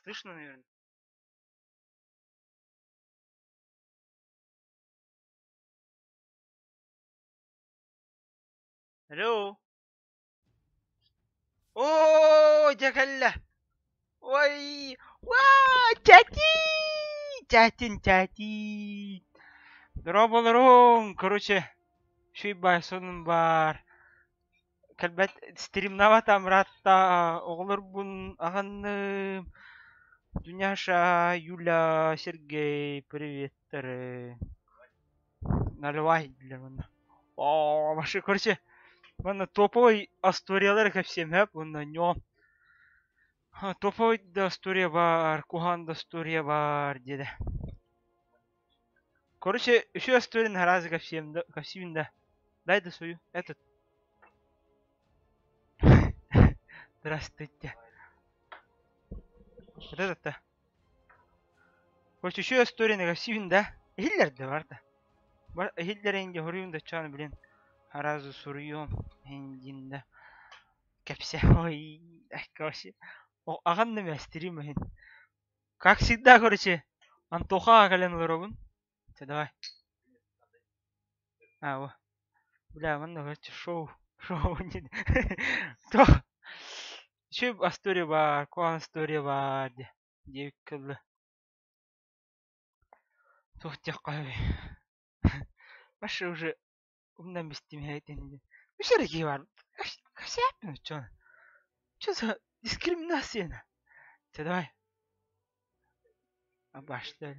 Слышно, наверное? Алло. Оо, дьэ кэллэ. Ой, уа, тяти! Тятин, тяти. Дорооболоруҥ. Короче, үчүгэй баай сонун баар. Кэлбэт стримнават амратта оҕолорбун аҕынным. Дуняша, Юля, Сергей, приветтары. Наливай дииллэр манна. Оо, вообще, короче, манна топовый историялары кэпсиэм сөп уонна ньоо. Топовый да история баар, куһаҕан да история баар диэтэ. Короче, үчүгэй историяны сразу кэпсиэм да, кэпсиибин да. Дай да сую, этот. Здравствуйте. Вот этот-то. Короче, үчүгэй историяны кэпсиибин да. Иһиллэр да бар да. Бар иһиллэр инде хоруйум да чаан блин. Сразу суруйуом иһин да. Кэпсэ. Ой, короче. Аҕам да стрим иһин. Как всегда, короче, Антоха кэлэн олоробун. Чэ, давай. А, во. Бля, манна, короче, шоу. Шоу не... То. Еще история бар, куан история бар де. Диэбиккэ дылы. Туох диэххэ Маша уже умнан бистим этин. Үс эрэ киһи баар. Кэпсээппин оччоҕуна. Что за дискриминация? Чэ, давай. Башта.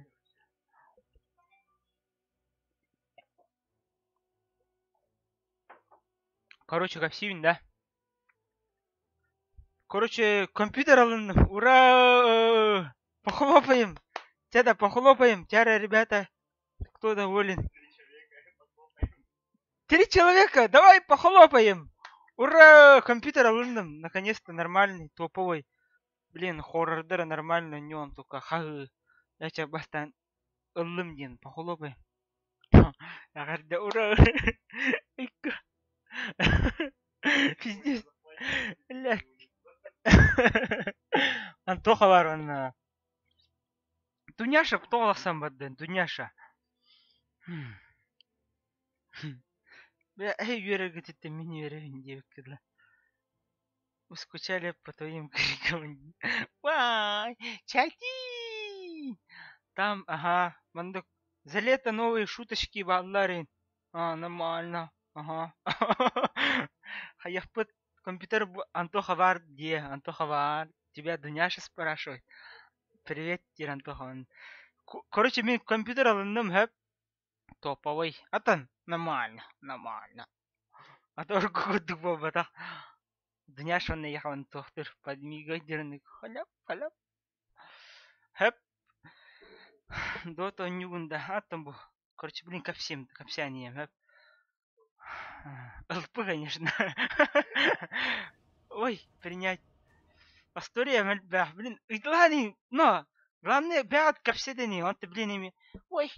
Короче, кэпсиибин да. Короче, компьютер алынным. Ура! Похлопаем! Чэ да, похлопаем. Чара, ребята, кто доволен? Три человека! Давай похлопаем! Ура! Компьютер алынным. Наконец-то нормальный, топовый. Блин, хоррордара нормально, нем только хаһыы. Я бастаан ыллым диэн похлопаем. Эҕэрдэ, ура! Пиздец. Блядь. Антоха баар уонна Дуняша тоҕо тахсан бардын, Дуняша. Бля, эй үөрэргититтэн мин үөрэбин диэбиккэ дылы. Мы скучали по твоим крикам. Вай, чати! Там, ага, мандык. За лето новые шуточки бааллар А, нормально. Ага. Хайахпыт компьютер Антоха баар дии, Антоха баар. Тебя Дуняша спрашивает. Привет, диир Антоха. Короче, мин компьютер алынным сөп. Топовый. Атын нормально, нормально. А то курдук буолбатах. Дуняша уонна эйиэхэ туохтуур подмигивай диир халяп халяп. Хөп. Дота оонньуугун да аттан бу. Короче, блин, кэпсиэм, кэпсээниэм сөп. ЛП, конечно. Ой, принять. История мэлбэх, блин, ыйыталаһан но главное бэҕэт кэпсэтиний, онто блин ими ой,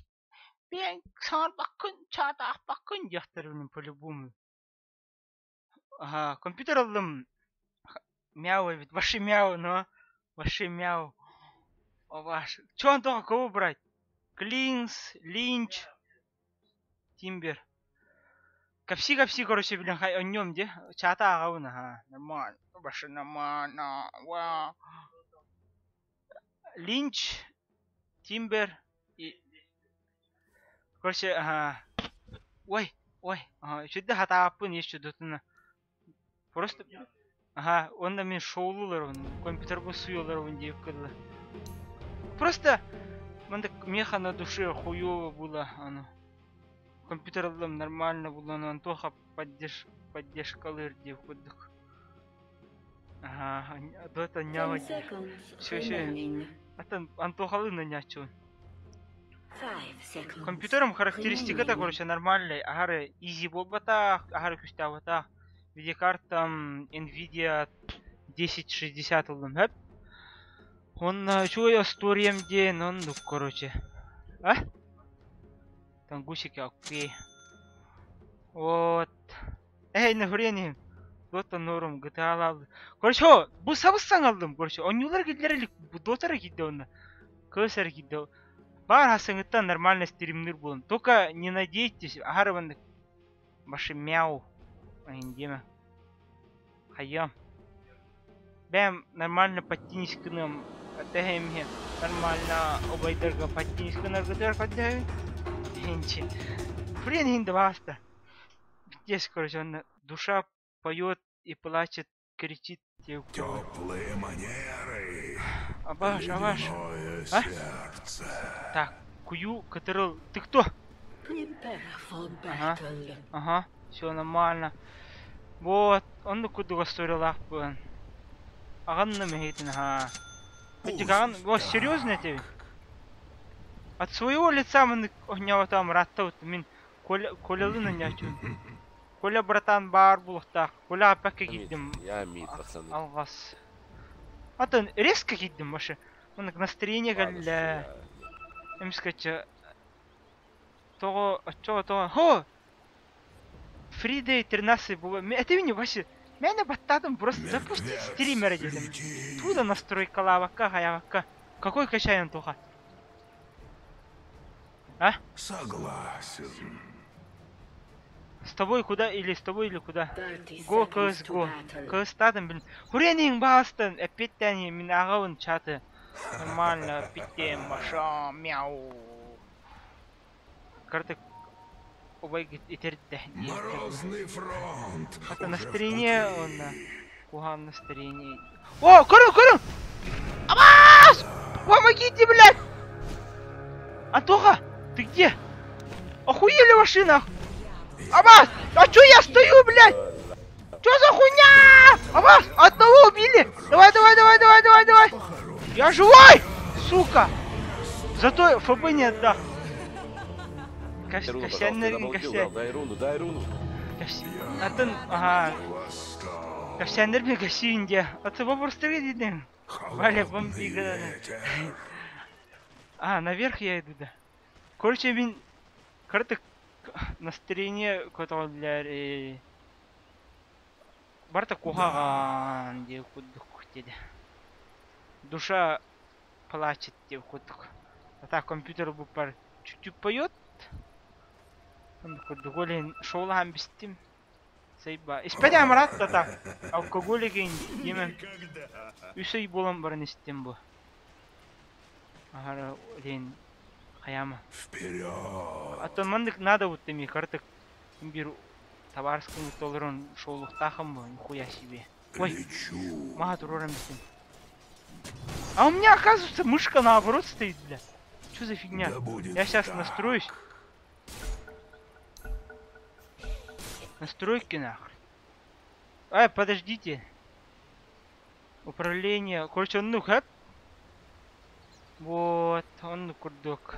бэйэҥ саҥарбаккын, чаатаахпаккын диэхтэр блин по-любому. Ага, компьютер ыллым. Мяу эбит, вообще мяу, но вообще мяу. О, ваш. Чё, Антоха, кого брать? Клинс, Линч, Тимбер. Кэпсии кэпсии короче, блин, хай онньуом дии. Чаата ааҕабын, аха. Нормально. Вообще нормально. Вау. Линч, Тимбер и... Короче, ага. Ой, ой, ага, үчүгэй хатааппын еще дотуна. Просто ага, уонна мин шоулууларбын, компьютербын суйаларбын диэбиккэ дылы. Просто манда меха на душе хуёво было оно. Компьютер ыллым нормально булан Антоха поддерж поддержкалыыр диэх курдук. Ага, дота Ten ньаама seconds Все все remaining. Атын Антохалыын анньааччыбын. 5 seconds Компьютерым характеристиката, remaining. короче, нормальный. Аһары изи буолбатах, аһары күүстээбатах. Видеокартам Nvidia 1060 ыллым сөп. Уонна үчүгэй остуоруйам диэн оннук, короче. А? Тангусики, окей. Вот. Эй, нахуй иһин. Дота норм, GTA Короче, о, бу сабыс саҥа ыллым, короче, оонньуулар киирдилэр илик, бу Дота эрэ киирдэ уонна КС эрэ киирдэ. Баар хасыҥыттан нормально стримнир буолан. Только не надейтесь, аһары маннык баши мяу. Диэмэ. Хайыам. Бэм нормально подтянись гыныам. Тэһэм нормально убайдарга подтянись гынаргытыгар көрдөһөбүн. Инчи. Хрен иһин да бааста. Здесь, короче, он душа поет и плачет, кричит. Теплые манеры. Абаш, абаш. Ледяное А? сердце. Так, кую, который... Ты кто? Prepare for Ага. battle. Ага, все нормально. Вот, он кудуга сторилаахпын. Аҕанна мэһитин ха. Пусть Вот серьезно тебе? От своего лица мы там раттабыт мин Коля Колялын онньоочун. Коля братан баар буолуохтаах. Коля аппакка Мид, киирдим я мид, пацаны. алҕас. Атын резко киирдим вообще. Маннык настроение Ладно, кэллэ. я... Эмискэччи тоҕо оччоҕо тоҕо хо Фридей 13 була. Это не вообще. Мээнэ баттаатым просто запусти Мертвец стримера диэтим. летит. Туда настройкалаабакка хайаабакка. Какой качай Антоха? А? Согласен. С тобой куда или с тобой или куда? 30 Го seconds КС to го. battle. КС-татым блин. Хуренин баастан эппиттэн мин аҕабын чаты. Нормально эппиттем маша мяу. Карты убай итердэ. Морозный фронт. Это уже в настроение пути. он куһаҕан настроение. О, көрүҥ, көрүҥ! Абаас! Помогите, блядь! Антоха, ты где? Охуели машина? Абас! А чё я стою, блядь? Чё за хуйня? Абас! Одного убили! Давай, давай, давай, давай, давай, давай! Я живой! Сука! Зато ФБ не отдам. Дай руну, пожалуйста, я double kill дал, дай руну, дай руну. Атын, ага. Восток. Кэпсээннэр кэпсиин дии. Аты вопростары диэн. Валя, Холодный бомби ветер. А, наверх я иду, да. Короче, мин карты настроение көтөҕүллэр барыта куһаҕан диэ курдук диэди. Душа плачет диэ курдук. А так компьютер буппар чуть-чуть поет. Курдук олен шоулаһан бистим. Сайба. Испэдэ амарат да так. Алкоголик диэмэн үс ый буолан баран истим бу. Аһара лен хайама. Вперед! А то маннык надо вот эми картык бир табаарыскын толорон шоулуктаахым бу, нихуя себе. Ой, Лечу. мага турорам бистим. А у меня, оказывается, мышка наоборот стоит, бля. Что за фигня? Да будет Я сейчас так. настроюсь. Настройки нахрен. Ай, подождите. Управление. Короче, ну хэп. Вот, он курдук.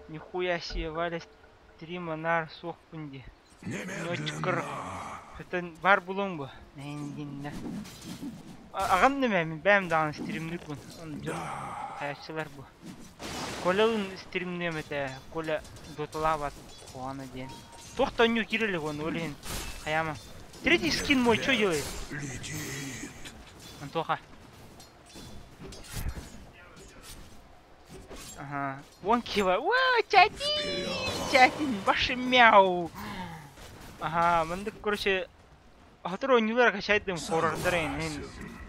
Нихуя себе, Валя стрима нар суох пунди. Немедленно. Это бар булуҥ бу. Аҕам да мин бэйэм даҕаны стримнирбин. Он дьон хайаччылар бу. Колялын стримниэм этэ. Коля доталаабат куһаҕана диэн. Туох да онньуу киирэлик он ол иһин хайаама. Третий скин мой что делает? Летит. Антоха. Ага. Вон кива. Уа, чатин! Чатин, баши мяу. Ага, маннык, короче, хатыр оонньуулар качайдым хоррордарын.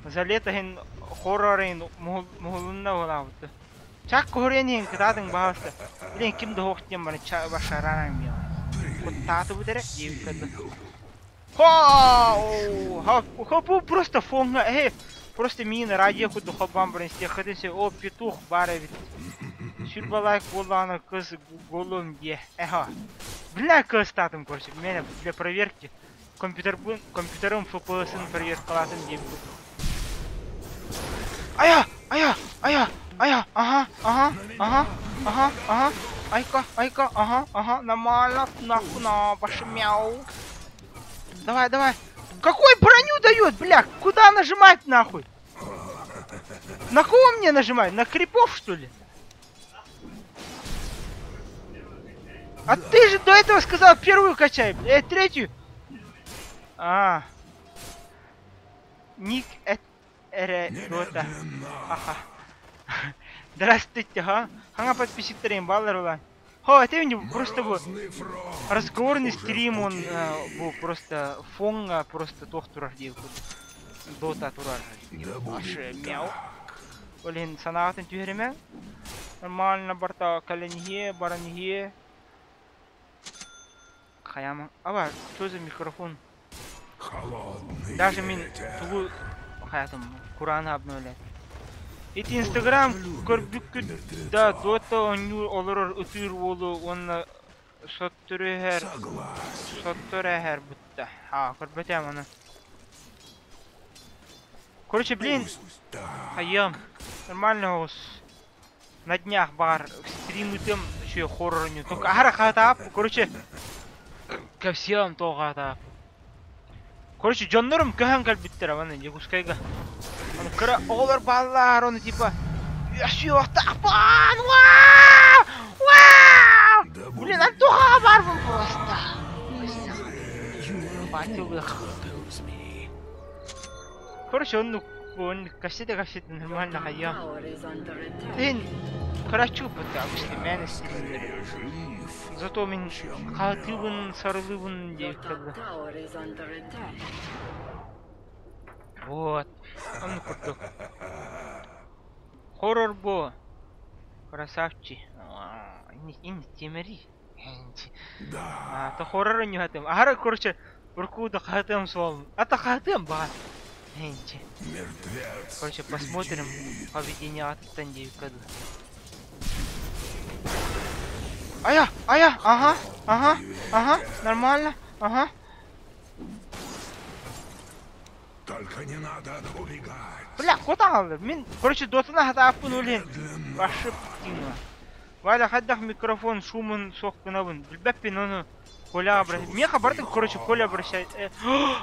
За лето хин хоррорын муһулунна буолаабыт. Чак хоренин кытаатыҥ баҕаста. Блин, ким да суох диэн баран башараан миэхэ. Куттааты бу эрэ диэбиккэ Ха! Хопу просто фоҥҥа, э, просто миин радио курдук холбоон баран истиэххитин сөп. О, петух баар эбит. Сүүрбэ лайк буоллаҕына кыз голуом диэ. Эха. Бля, кыстаатым, короче, меня для проверки. Компьютер, компьютерым FPS-ын проверкалаатым диэбит курдук. Ая, ая, ая, ая, ага, ага, ага, ага, ага. Айка, айка, ага, ага, нормально, нахуй, на, баши мяу. Давай, давай. Какой броню дает, бля? Куда нажимать, нахуй? На кого мне нажимать? На крипов, что ли? А ты же до этого сказал первую качай, бля, третью. А. Ник эт эрэ Дота. Немедленно. Ха-ха. Здравствуйте, ха. Хаҥа подписчиктарым бааллар улаан. Хо, это не просто бу Морозный фронт разговорный уже в стрим он пути. бу просто фоҥҥа просто туох турар диэбит курдук. Дота турар Да диэбит. будет Аш мяу. так. Ол иһин санааҕытын түһэримэҥ. Нормально барта кэлэн иһиэ, баран иһиэ. Хайаама. Аба, что за микрофон? Холодный Даже мин ветер. тугу хайатым курааны обновлять. Ити Инстаграм Дота любит көрбүккүт да мертвецов. Дота оонньуур олорор ытыыр уолу уонна сотторүһэр Согласен. сотторэһэр бутта. Ха, көрбөтөм аны. Короче, блин, Пусть так. хайыам. Нормально оҕус. На днях баар стрим ыытыам үчүгэй хоррор оонньуу. Только аһара хаһытаап. Короче, кэпсиэм тоҕо хаһытаап. Короче, дьоннорум көһөн кэлбиттэрэ маны Якутскайга. Аны кыра оҕолор бааллар, ону типа Үөсүөхтаахпын! Уаа! Уаа! Да Блин, будет Антоха так. баарбын просто. Батилых. Короче, он, он кассета кассета Your нормально top хайа. tower is under attack. Тин карачу быта обычно мээнэ стримнери. Скорее жив, Зато мин чем хаатыыбын, мертв. сарылыыбын Your диэбит top кэллэ. tower is under attack. Вот. Оннук курдук. Хоррор бо. Красавчик. Ини темери. Да. А, то хоррор не хатым. Ахара, короче, урку да хатым сол. А то хатым ба. Энчи. Мертвец Короче, посмотрим летит. поведение аттан девкаду. Ая, ая, ага, ага, Холодный ага, ветер. нормально, ага. Только не надо убегать. Бля, куда алды? Мин, короче, дотына хатааппын өлен. Медленно. Башып тиңа. Валя хайдах микрофон шумун суох гынабын. Билбэппин ону Коля обращает. Меха бардык, короче, Коля обращает.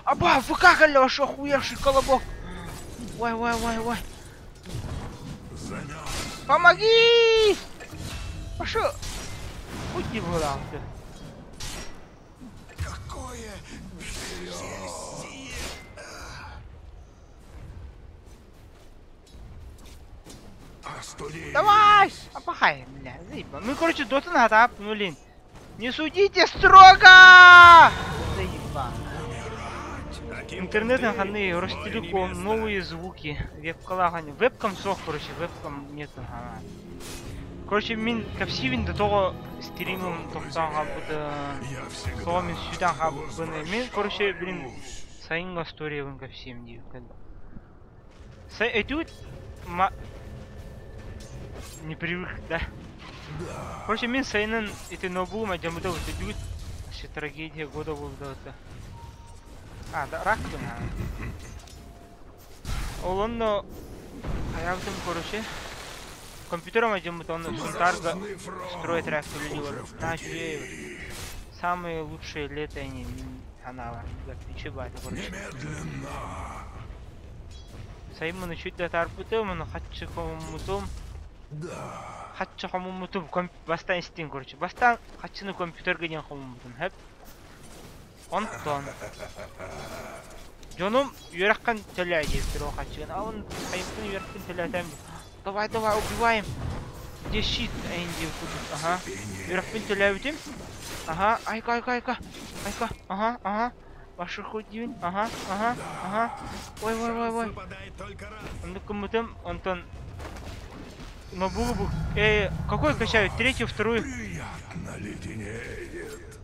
Аба, ВК кэллэ, вообще охуевший колобок. Ой, ой, ой, ой. Замерз. Помоги! Пошел. Путь не было. Какое бесчестие! Остудись! Давай! Апахай, бля, заебал. Ну, короче, доту надо апнули. Не судите строго! Заебал. Интернет ханы, Ростелеком, новые звуки, вебкалагани. Вебкам сох, короче, вебкам нет. Ага. Короче, мин капсивин до того стримом тоқтан хабыды. Я всегда Того мин сюда хабыны. Мин, короче, блин, возвращаюсь. сайынга сториябын капсием дейм. Сай этюд ма... Не привык, да? Да. Короче, мин сайынын эти нобума жамыда вот этюд. Вообще трагедия года был да это. А, да, рак бына. Ол онно хаябытым, короче. Компьютером жамыта онно сунтарга Морозный фронт строит реактор уже в На, пути. Самые лучшие лето они мин канала. Короче. Немедленно. Сайымын чуть да тарпытым, оны хатчы хомумутум. Да. Хатчы хомумутум бастан истин, короче. Бастан хатчыны компьютерге ден хомумутум. Хеп. Онтон. Дьонум үөрэххин төлөө диэбиттэр ол хатчыгын. А он хайыппын үөрэхпин төлөөтөм. Давай, давай, убиваем. Где щит? Энди кудук. Ага. Үөрэхпин төлөөбүтүм. Ага, айка, айка, айка. Айка, ага, ага. Ваши худивин. Ага, ага, ага. Ой, ой, ой, ой. Оннук гыммытым, онтон но булу бу. Какой качают? Третью, вторую? Приятно леденеет.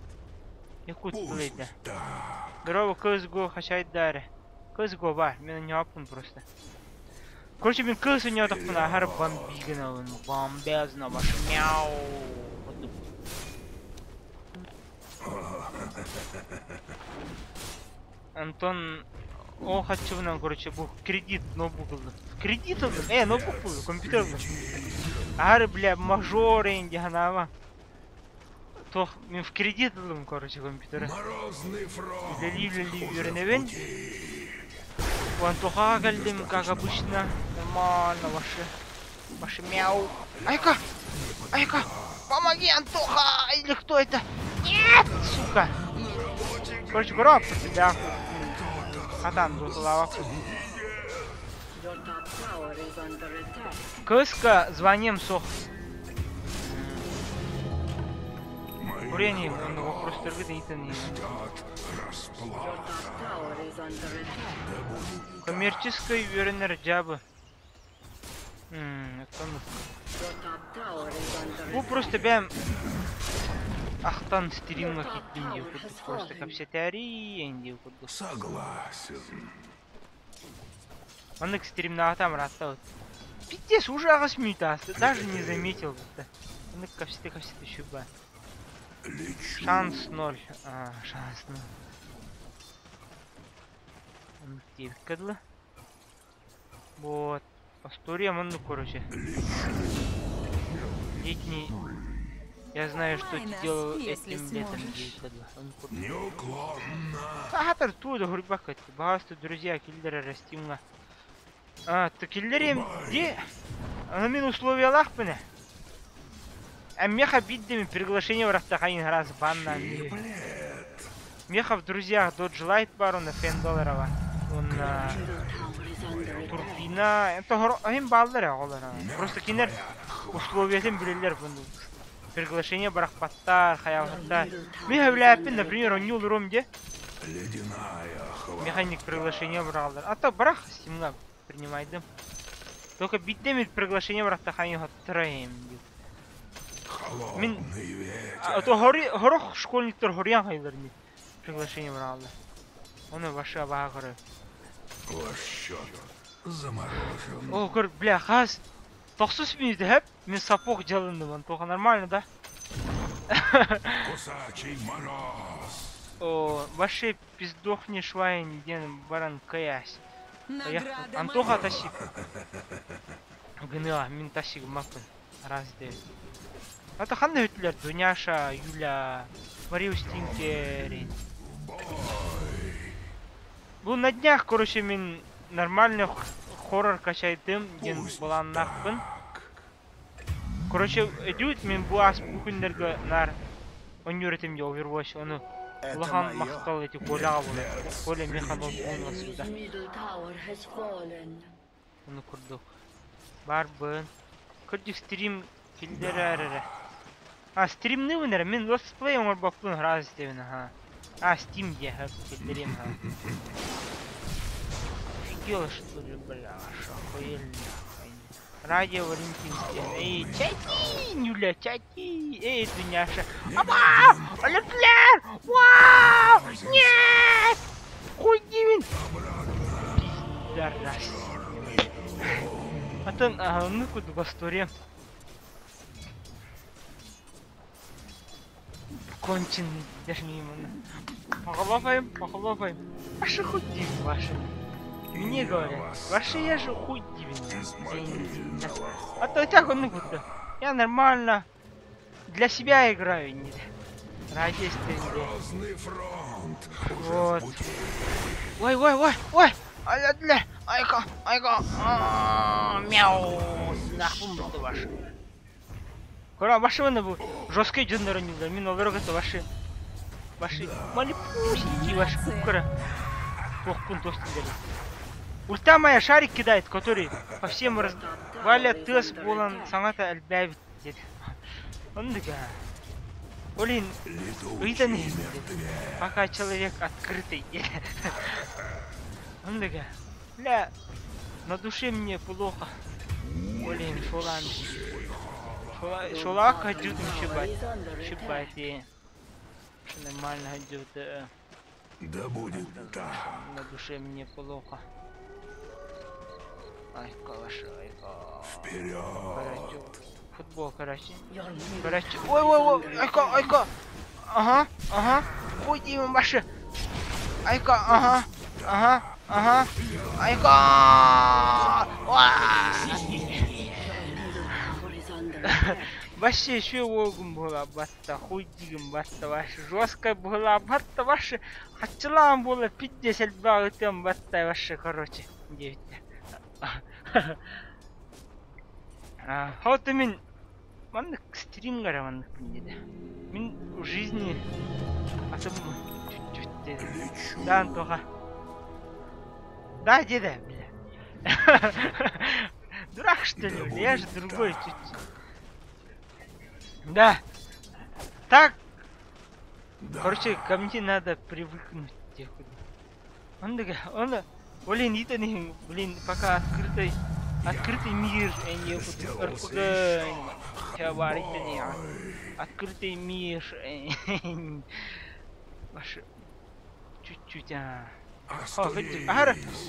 Якут Пусть плейда. так. Здорово, CSGO качает дары. CSGO бар, мен не аппын просто. Короче, мен CS не атаппын, ахар бомбигін алын. Бомбезно, башы мяу. Антон, о хатчыбынан, короче, бу кредит ноутбук ылдым. Кредит ылдым? Ноутбук был, компьютер был. Ары, бля, мажор инди ханама. Тох, мен в кредит ылдым, короче, компьютер. Морозный фронт Үлели, үлели, уже в үйренебин. пути. Антоха кэллим, как обычно. Нормально, ваши. Ваши мяу. Айка! Айка! Помоги, Антоха! Или кто это? Нет, сука! Короче, гроб, да. Хатан, доталава. Кыска званием суох. Курение, он вопростаргыт ыйтан Коммерческой үөрэнэр дьаабы. Бу просто бэм ахтан стримҥа киирдим диир курдук просто кэпсэтээриий диир курдук. Согласен. Маннык стримнаатам ырааттабыт. Пиздец, уже аҕыс мүнүүтэ ааста, даже не заметил будто. Маннык кэпсэтэ кэпсэтэ шуба. Лечу. Шанс ноль. А, шанс ноль. Оннук диэбиккэ дылы. Вот. История маннык, короче. Летний... Я знаю, что Ломай ты нас, делал если этим летом, сможешь. диэбиккэ дылы. Оннук курдук. Неуклонно. Аатар туу да хуруйбакка баҕаста друзья киллэрэ Растимҥа. А, то киллэриэм ди. Аны мин условиялаахпын ээ. А меха биддеми приглашение барахта хайын раз баннаан дии. Плед. Меха в друзьях Dodge Light бар уонна Фен долларова. Уонна Турбина. Это хоро иһин бааллар ээ оҕолор. Просто кинилэр условиятын билэллэр буну. Приглашение барахпаттар, хайаабаттар. Мин сөбүлээппин, например, онньуу олоруом дии. Ледяная хватка. Механик приглашение быраҕаллар. А то барах Стимҥа принимайдым. Только биирдэ эмит приглашение барахта хайын хоттороем диир. Мин Холодный ветер. а то хори хорох школьниктар хоруйан хайылар ини приглашение быраҕаллар. Ону вообще абааһы көрөбүн. Ваш счет заморожен. О, көр, бля, хас тохсус мүнүүтэ хэп мин сапог дьалынным, Антоха, нормально, да? Кусачий мороз. О, вообще пиздохни швайн диэн баран кыйаас. Поехали. Награда Антоха моя. тасик. Гыныа, мин тасик маппын. Раз девять. А то ханна өтүлэр Дуняша, Юля, Мария Устинкери. Бу на днях, короче, мин нормально хоррор качайдым диэн Пусть былааннаахпын. так. Короче, идут мин бу аас бу күннэргэ наар оонньуур этим дии Overwatch ону Это улахан мое. махтал эти Коляҕа буолар. Мертвец Коля меха среди бонус да. Ону курдук. Барбын. Кырдьык стрим киллэрээр эрэ. А, стримныыбын эрэ, мин летсплей оҥорбоппун ыраас диэбин аһаа. А, Steam диэ, киллэриэм аһаа. Офигела что ли, бля, аж охуели нахуй. Радио Валентинский. Эй, чати, Юля, чати. Эй, Дуняша. Аба! Алефлер! Вау! Нет! Хуй дивин! Пидорас. Атын, ну куда история. Конченый, даже мимо. Похлопаем, похлопаем. Ваши хуй дивин, ваши. Мне Я говорят, ваши я же хуй дивин. Из могильного А то и так он будто. Я нормально для себя играю, не ради стенде. Грозный фронт уже Вот. в пути. Ой, ой, ой, ой, ай, айка, айка, мяу, нахуй буду ваши. Кора, ваши вон бу жесткий дьоннор оонньуулар, мин олорго это ваши, ваши малипусенькие ваши кукара. Туохпун тостулар. Ульта моя шарик кидает, который по всем раз... Валя тыас буолан саҥата элбээбит диэт. Оннук аа. Блин, ыйтан Летучий мертвец. пока человек открытый. Оннук аа. Бля, на душе мне плохо. Блин, шолан. Шолак ходит, шибать. Шибать, и... Что нормально идет. Да будет так. На душе мне плохо. Ай, калаша, ай, ка. Вперед. Короче, футбол, короче. Короче, ой, ой, ой, айка, айка. Ага, ага. Хуй им ваши. Айка, ага, ага, ага. Айка! Уа! Вообще еще огум была батта, хуй дигим батта ваша, жесткая была батта ваша, хачылаан буола пиздец элбэҕи ытыам батта ваша, короче, диэбиттэр. А, вот мин маннык стримҥа эрэ манныкпын диэтэ. Мин в жизни атым чуть-чуть диэтэ. Лечу. Да, Антоха. Да, деда, бля. Дурак, что ли, Да бля? Я же будет другой так. чуть-чуть. Да. Так, Да. короче, ко мне надо привыкнуть. Он, он, блин, итан, блин, пока открытый, открытый мир, не Сделался РПГ, еще говорит, худой. открытый мир, Ваше, чуть-чуть, а. Ага. Остурись.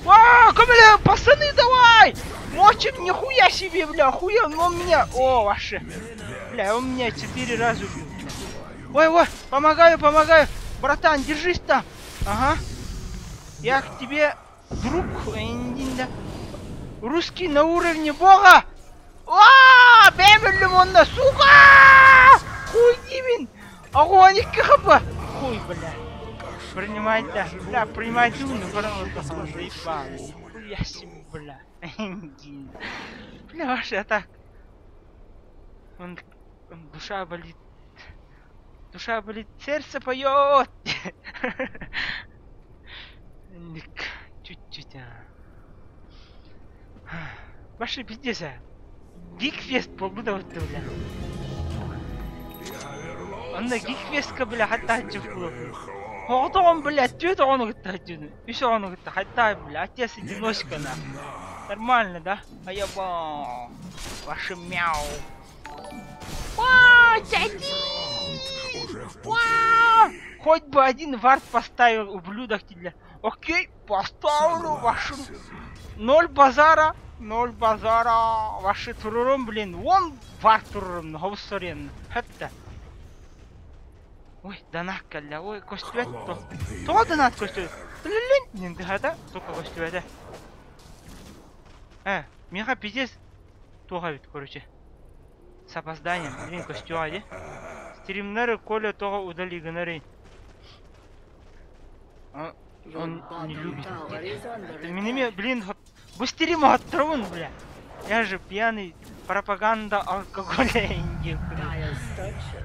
Вау, бля, пацаны, давай! Мочим, нихуя себе, бля, хуя, он меня, о, ваше, бля, он меня четыре раза убил, бля. Ой, ой, помогаю, помогаю, братан, держись там, ага. Я к тебе, друг, да. Русский на уровне бога! А, бэмэлим онно, сука! Хуй дивин! Огонь хп! Хуй, бля. Принимай, да. Бля, принимай ну, пожалуйста, заебал. Хуя себе, бля. Бля, вообще так. Он, душа болит. Душа болит, сердце поет. Чуть-чуть, а. Ваши пиздец, а. Гикфест буолбута бля. Онно Гикфестка, бля, хатта хатчык Оҕотоҕон, бля, түөрт оҕону кытта сылдьыбын. Үс оҕону кытта хатта, бля, отец одиночка, на. Нормально, да? А я Ваши мяу. Ва, дяди! Ва! Хоть бы один вард поставил, ублюдок тебе. Окей, поставлю вашу. Ноль базара, ноль базара. Ваши турурум, блин. Вон вард турурум, ховсорен. Хатта. Ой, донат кэллэ. Ой, көстүбэт то. Тоҕо донат көстүбэт? Лин да, только көстүбэтэ. Э, миэхэ пиздец туох эбит, короче. С опозданием. Блин, көстүөҕэ дии. Стримнары Коля тоҕо удали гынарый. Он, Your он не bottom любит. tower is under Минеме, attack. блин, бу стрим оттарабын, бля. Я же пьяный, пропаганда алкоголя индия. Dire structures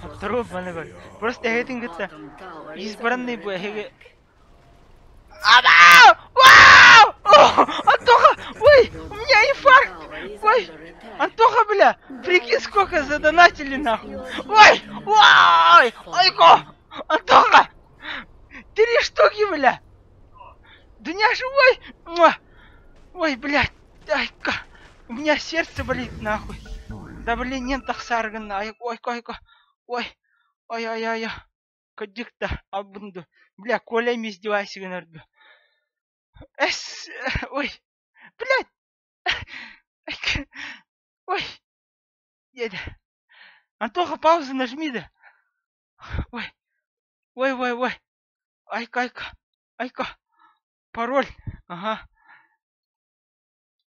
are Оттарабын fortified. маны бар. Просто Your эһэтин кытта bottom tower is избранный under бу эһиги attack. Ама! Вау! О, Антоха! Ой, Your у меня bottom инфаркт! tower is Ой, under attack. Антоха, бля, прикинь, Dire сколько fortified задонатили нахуй. Your Ой, middle ой, has fallen. ойко! Антоха! Три штуки, бля! Дуняша, ой! Муа! Ой, блядь, айка! У меня сердце болит, нахуй. Да, блин, нет тахсаргын, ай, ой, ой, ой, ой, ой, ой, ой. Кадикта, абунду. Бля, Коля издевайся, гынарду. Эс, ой, блядь. Ой, дядя. Антоха, паузу нажми, да. Ой, ой, ой, ой. Айка, айка, айка. Пароль, ага.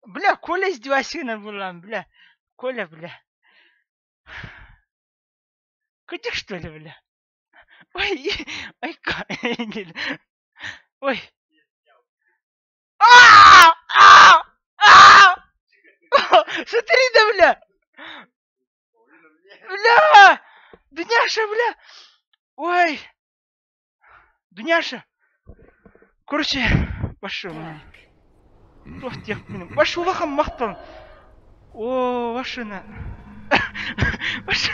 Бля, Коля издевайся булан, бля. Коля, бля. Кадик, что ли, бля? Ой, айка. Ой. А! А! А! Смотри, да, бля! Бля! Дуняша, бля! Ой! Дуняша! Короче, пошел. Attack. Туох диэхпин. Ваш улахан махтал. О, ваши на... Ваши...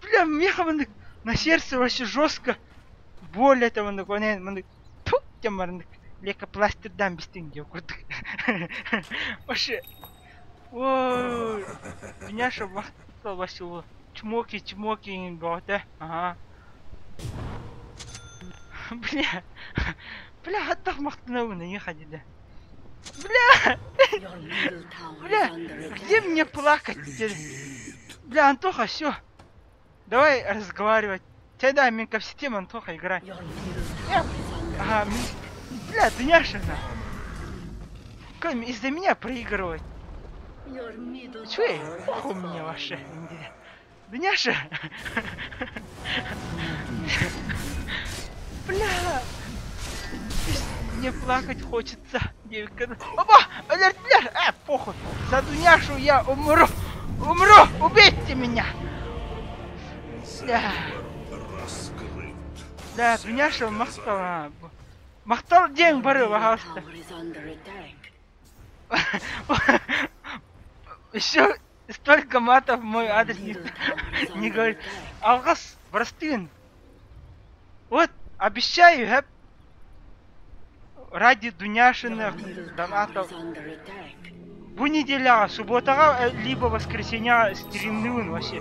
Бля, меха маннык на сердце вообще жестко. Боль это маннык, онен маннык. Тьфу, тем маннык. Лейкопластырдан бистиҥ диэх курдук. Вообще. Ой, Дуняша махтал вообще. Чмоки, чмоки, бөҕөтө. Ага. Бля. Бля, хаттах махтанабын, не ходили. Бля, Your middle tower бля, is under где attack. мне плакать теперь? Бля, Антоха, все. Давай разговаривать. Тебя да, мен капситем, Антоха, играй. Your middle Я- tower is under Ага, attack. бля, Дуняша, на. Как из-за меня проигрывать? Your middle Чё я? tower has Похуй мне fallen. ваше. Дуняша! Бля! Мне плакать хочется. Девка. Опа! Бля, бля! Похуй! За Дуняшу я умру! Умру! Убейте меня! Бля! Раскрыт. Да, Дуняша махтал. Махтал день Your бары, middle пожалуйста. tower is under attack. Еще столько матов в мой адрес не, не говорит. Алгас, простын. Вот, обещаю, хэп, ради Дуняшиных донатов. Бу неделяҕа, субботаҕа либо воскресенье стримныыбын вообще.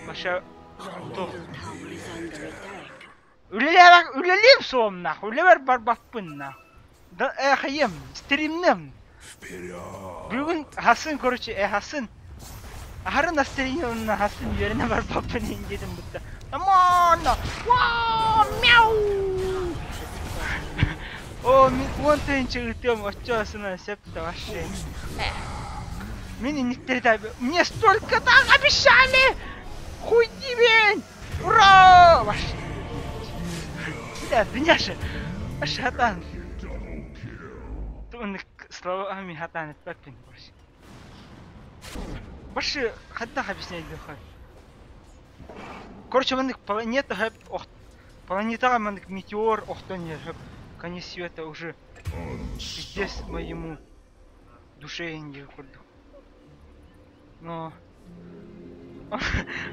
Вообще, туох. Үлэлээбэк үлэлиэм суом нах, үлэбэр барбаппын нах. Да эхайым, стримным. Вперед! Бүгүн хасын, короче, хасын. Аһары настроение хасын үөрэнэ барбаппын диэтим бутта. Амон! Вау! Мяу! О, мин уон тыһыынча ыытыам оччоосуна сөп да вообще. Мин инниктери Мне столько так обещали! Хуй тебе! Ура! Вообще. Бля, Дуняша, шатан. Туны словами хатан эппэппин короче. Больше хайдах объяснять дөхө. Короче, маннык планета хэп планетаҕа маннык метеор охтон хэп конец света уже пиздец моему душе диир курдук. Но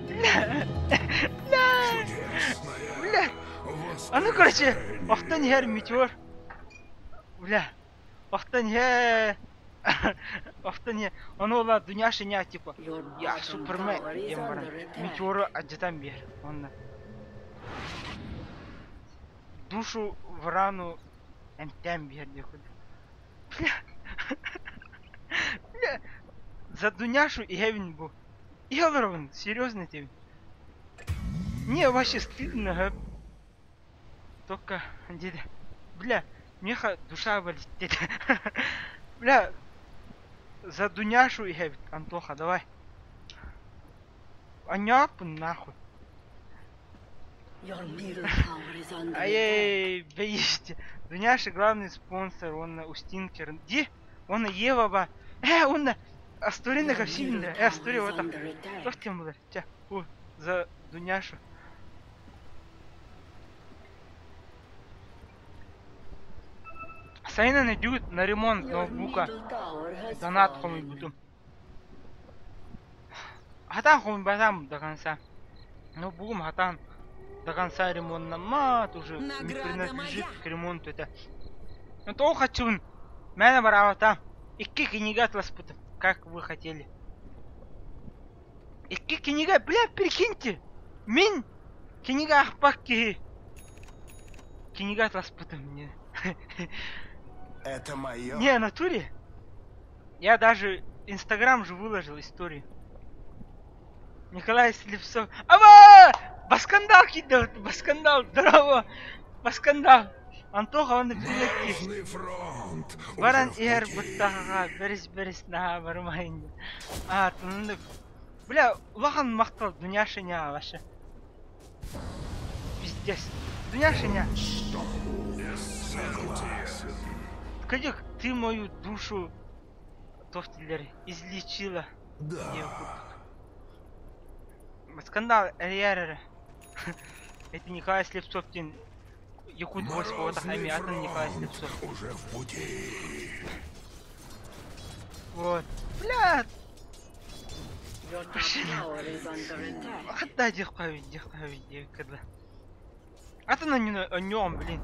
бля, бля, бля. А ну, короче, охтон иһэр метеор. Бля, охтон иһэр. Охтон иһэр. Ону ола Дуняша не типа я Супермен диэн баран метеору алдьатан биэр. Онно душу в рану эмтээн биэр диэх курдук. Бля, бля, за Дуняшу иһэбин бу. Иһэ олоробун, серьезно этэбин. Не, вообще стыдно, хэп. Только, диэдэ, бля, миэхэ душа болит диэтэ. Бля, за Дуняшу иһэбит, Антоха, давай. Аньааппын нахуй. Ай, бэйисть. Дуняша главный спонсор, он Устинкер. Ди? Он Ева ба. Он Асторина Кавсивина. Астори вот так. Туох тем булар? Ча, у, за Дуняшу. Сайын идут на ремонт ноутбука. Донат хомуйбутум. Хатан хомуйбатам до конца. Ноутбугум хатан до конца ремоннаммат уже не Награда принадлежит моя. к ремонту это. Ну то хочу мээнэ бараабата. Икки кинигэ атыыласпытым, как вы хотели. Икки кинигэ, бля, прикиньте. Мин кинигэ аахпат киһи. Кинигэ атыыласпытым мне. Это мое. Не, в натуре. Я даже Инстаграм же выложил историю. Николай Слепцов. Ама! Баскандал кидал, баскандал, здорово! Баскандал. Антоха, он привет. Морозный фронт! Баран Уже в иһэр пути. быттаҕа бэрис бэрис наһаа барымайын. А, тыннык. Бля, улахан махтал Дуняшиня вообще. Пиздец. Дуняшиня. Согласен. Кадик, ты мою душу тофтилер излечила. Да. Скандал эрийэр. Это Николай Слепцов диэн Якут войск буолбатах Морозный эми атын Николай фронт Слепцов. уже в пути. Вот. Бля, хатта диэх диэх диэх Атын о нем, блин.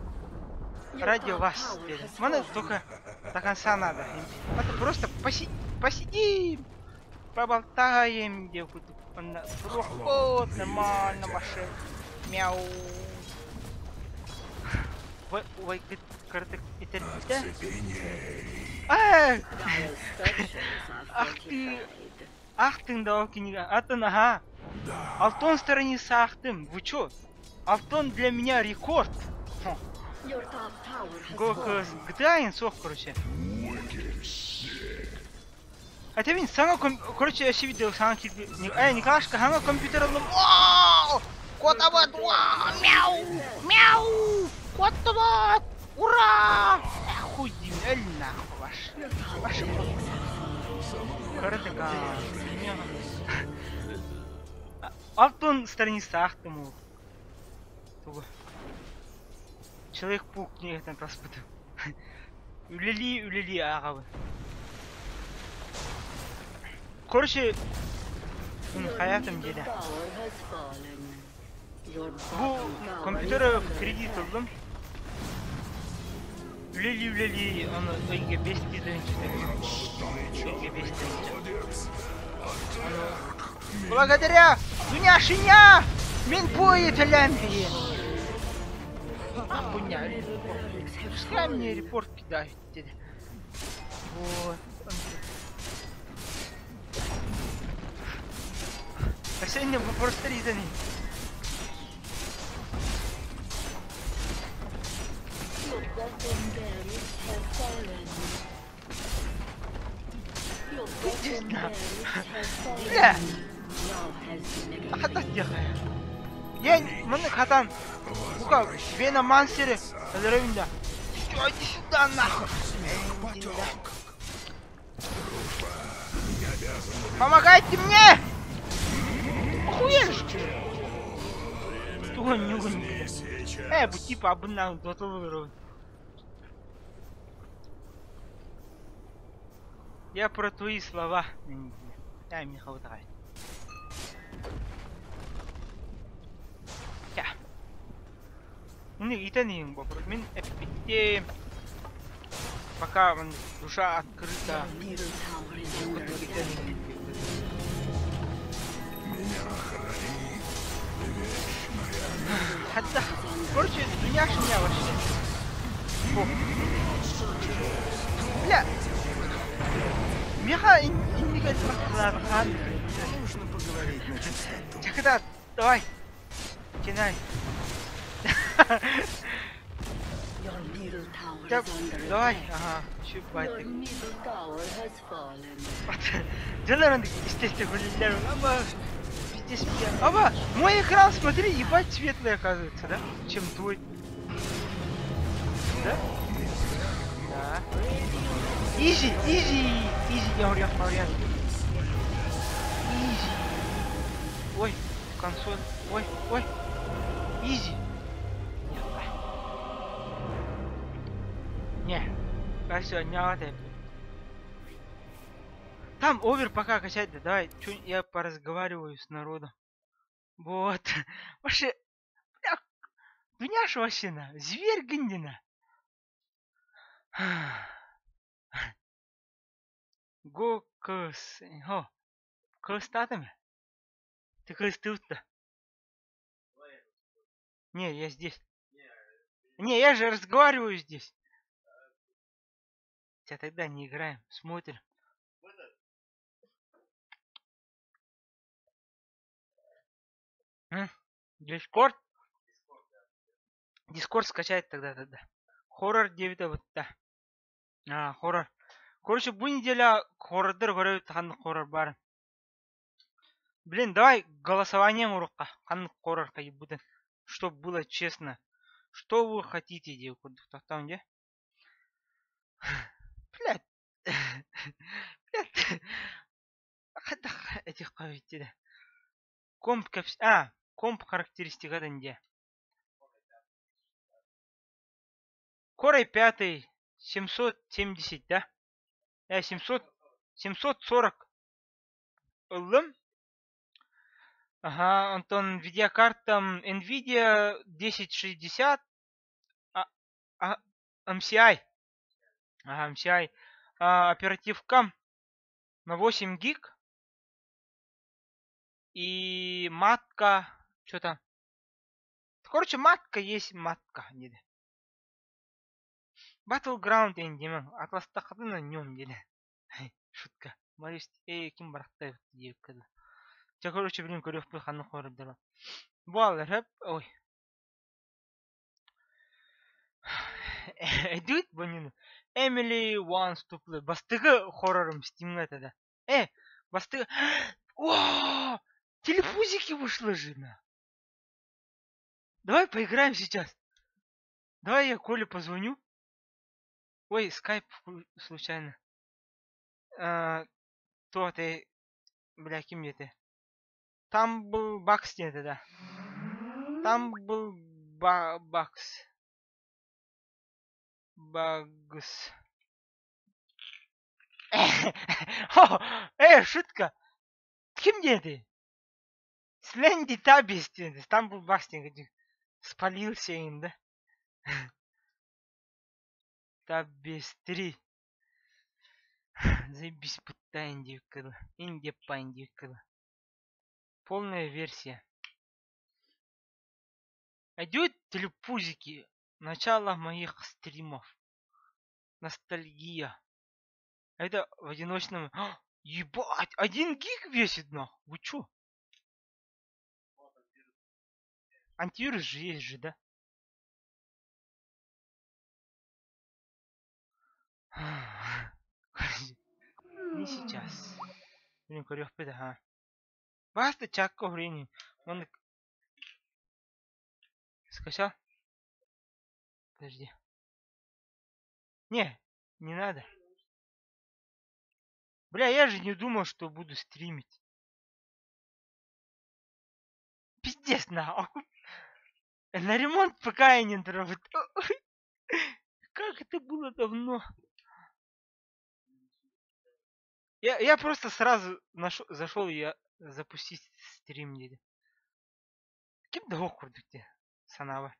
Ради вас. Маны только до конца надо. Это просто посидим, поболтаем, где проход нормально вообще. Мяу. Ой, ой, картик итербите. Оцепеней. Ай! Ах ты! Ах ты, дал книга. Атын, ага. Да. Алтон страница ахтым. Вы чё? Алтон для меня рекорд. GTA сох, короче. А ты мин саҥа короче, я видел саҥа киирбит. Эй, Николашка, саҥа компьютер ыллым. Вау! Котабат! Вау! Мяу! Мяу! Котабат! Ура! Хуй, эль нахуй ваш. Ваш. Коротко. Алтон страница ахтым. Человек-паук книгатын таспытым. Үлэлии үлэлии ааҕабын. Короче, хайаатым диэтэ. Бу компьютеры в кредит ыллым. Үлэлии-үлэлии, ону ыйга 5 тыһыынча төлүүр. Ыйга 5 тыһыынча. Ону благодаря Дуняшиня мин бу төлөөн бириэн. Ахуйня, пускай мне репорт кидают диэн. Вот. Арсений, вы просто ризани. Your bottom barracks have fallen. Your bottom barracks have fallen. Бля! Now has been Хата тихая. Я маннык хатан. Бука Веномансеры өлөрөбүн да. Всё, иди сюда нахуй. Поток. Дружба. Я обязан Помогайте мне! Охуели что ли? Тугун нюгун. не сейчас. Э, бу типа абыннан дотолур. Я про твои слова. Дай мне хватает. Я. Итэн вопрос. Мин эппиттиэм. Пока вон, душа открыта. Your middle tower is under attack. Меня хранит вечная Хотя, короче, Дуняша меня вообще. О. Бля. Миха иннигэ хан. Нужно поговорить на чистоту. Чакада, давай. Начинай. Your middle tower Да, is under давай. attack. Ага, Your чуть middle tower has fallen. Дьоннор естественно гулялар. Аба, пиздец, бля. Аба, мой экран, смотри, ебать светлый оказывается, да? Чем твой. Да? Да. Easy, easy, easy, я говорю, я Easy. Ой, консоль. Ой, ой. Easy. Не. Все, не надо. Там овер пока качать, да давай, чё, я поразговариваю с народом. Вот. Вообще, бля, Дуняша вообще на, зверь гындина. Го кыс, хо, кыстатыми? Ты кыстыл-то? Не, я здесь. Не, я же разговариваю здесь. Хотя тогда не играем, смотрим. Дискорд? Дискорд скачать тогда, тогда. Хоррор 9 вот да. А, хоррор. Короче, бу неделя хоррордар көрөбүт ханнык хоррор баар. Блин, давай голосованием урукка. Ханнык хоррор будет. Чтоб было честно. Что вы хотите, девку? Там где? Блядь. Блядь. Этих поведите. Комп А, комп характеристика где? Core i5 770, да? 700, 740 ыллым. Ага, онтон видеокарта Nvidia 1060 а, MCI. Ага, MCI. А, оперативка на 8 гиг. И матка. Что там? Короче, матка есть матка. Не. Battleground диэмэ. Атластахатын на нем диэн. Шутка. Марис, эй, ким барахтай диэбиккэ Чэ, короче, блин, көрүөхпүт ханнык хоррордары. Буоллар, хөп, ой. Эдүт бунину. Emily wants to play. Бастыгы хоррорум Steam тогда. Бастыгы. О, телепузики вышла жена. Давай поиграем сейчас. Давай я Коле позвоню. Ой, скайп случайно. А, то ты, бля, ким ты? Там был Бакс нет, да. Там был Бакс. Багс. Э, шутка. Ким диэтэй? Сленди Табис диэн Стамбул Бас диэн спалился им, да? Табис 3. Заебись пытта индиккыл. Индеппа индиккыл. Полная версия. Идет телепузики. Начало моих стримов. Ностальгия. Это в одиночном... А, ебать! 1 гиг весит нах! Вы чё? Антивирус же есть же, да? Не сейчас. Блин, көрүөхпүт аха. Баста чакка времени. Он скачал? Подожди. Не, не надо. Бля, я же не думал, что буду стримить. Пиздец, нахуй. На ремонт пока я не трогаю. Как это было давно. Я просто сразу нашел, зашел и я запустить стрим диэн. Ким да курдук дии санаабар.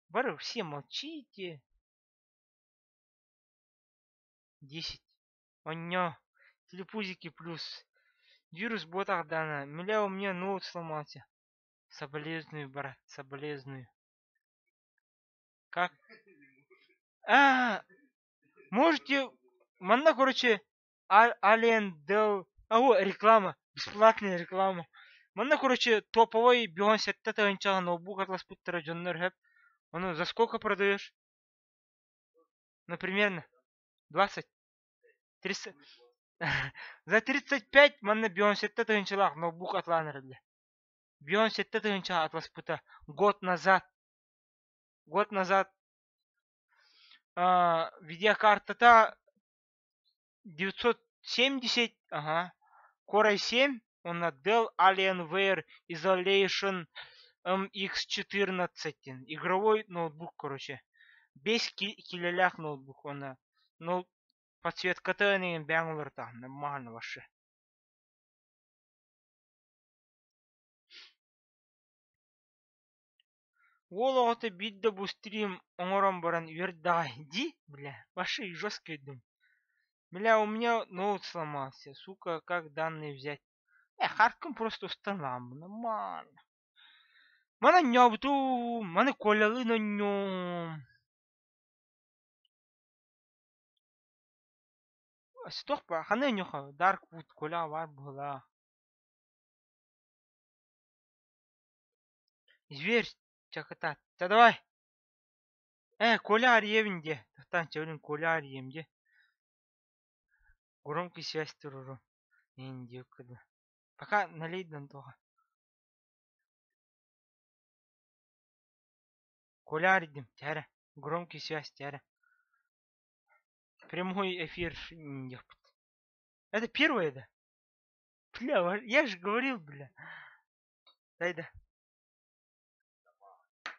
Бары все молчите. 10. Онньо. Телепузики плюс. Вирус буотах дана. Миля у меня ноут сломался. Соболезную, брат, соболезную. Как? А, можете... Манна, короче, Alien Dell... А, о, реклама. Бесплатная реклама. Манна, короче, топовой бион сэттэ тыһыынчаҕа ноутбук атыыласпыттара дьоннор сөп. Ону за сколько продаешь? Ну, примерно. 20. 30. За 35 манна биэс уон сэттэ тыһыынчалаах ноутбук атыылаан эрэллэр. Биэс уон сэттэ тыһыынча атыыласпыта. Год назад. Год назад а, видеокартата 970, ага, Core i7, он на Dell Alienware Isolation MX14, игровой ноутбук, короче. Биэс киилэлээх ноутбук, он, ну, подсветката бэҥ нормально вообще. Уол оҕото биирдэ бу стрим оҥорон баран үөрдэҕэ дии, бля, вообще жестко иду. Бля, у меня ноут сломался, сука, как данные взять? Э, харкын просто устанам, нормально. Мана ньобуту, маны Колялыын оонньуом. Туох баар, ханна оонньуохха, Dark Wood Коля баар буолаа. Зверь чакытаат. Да давай. Э, Коля арыйабын диэ. Тахтаан чэбилин Коля арыйыам диэ. Громкий связь туруру. Индиоккыда. Пока налей Антоха. Коля арыйдым, тээрэ. Громкий связь тээрэ. Прямой эфир диэхпит. Это первое, да? Бля, я же говорил, бля. Дай да.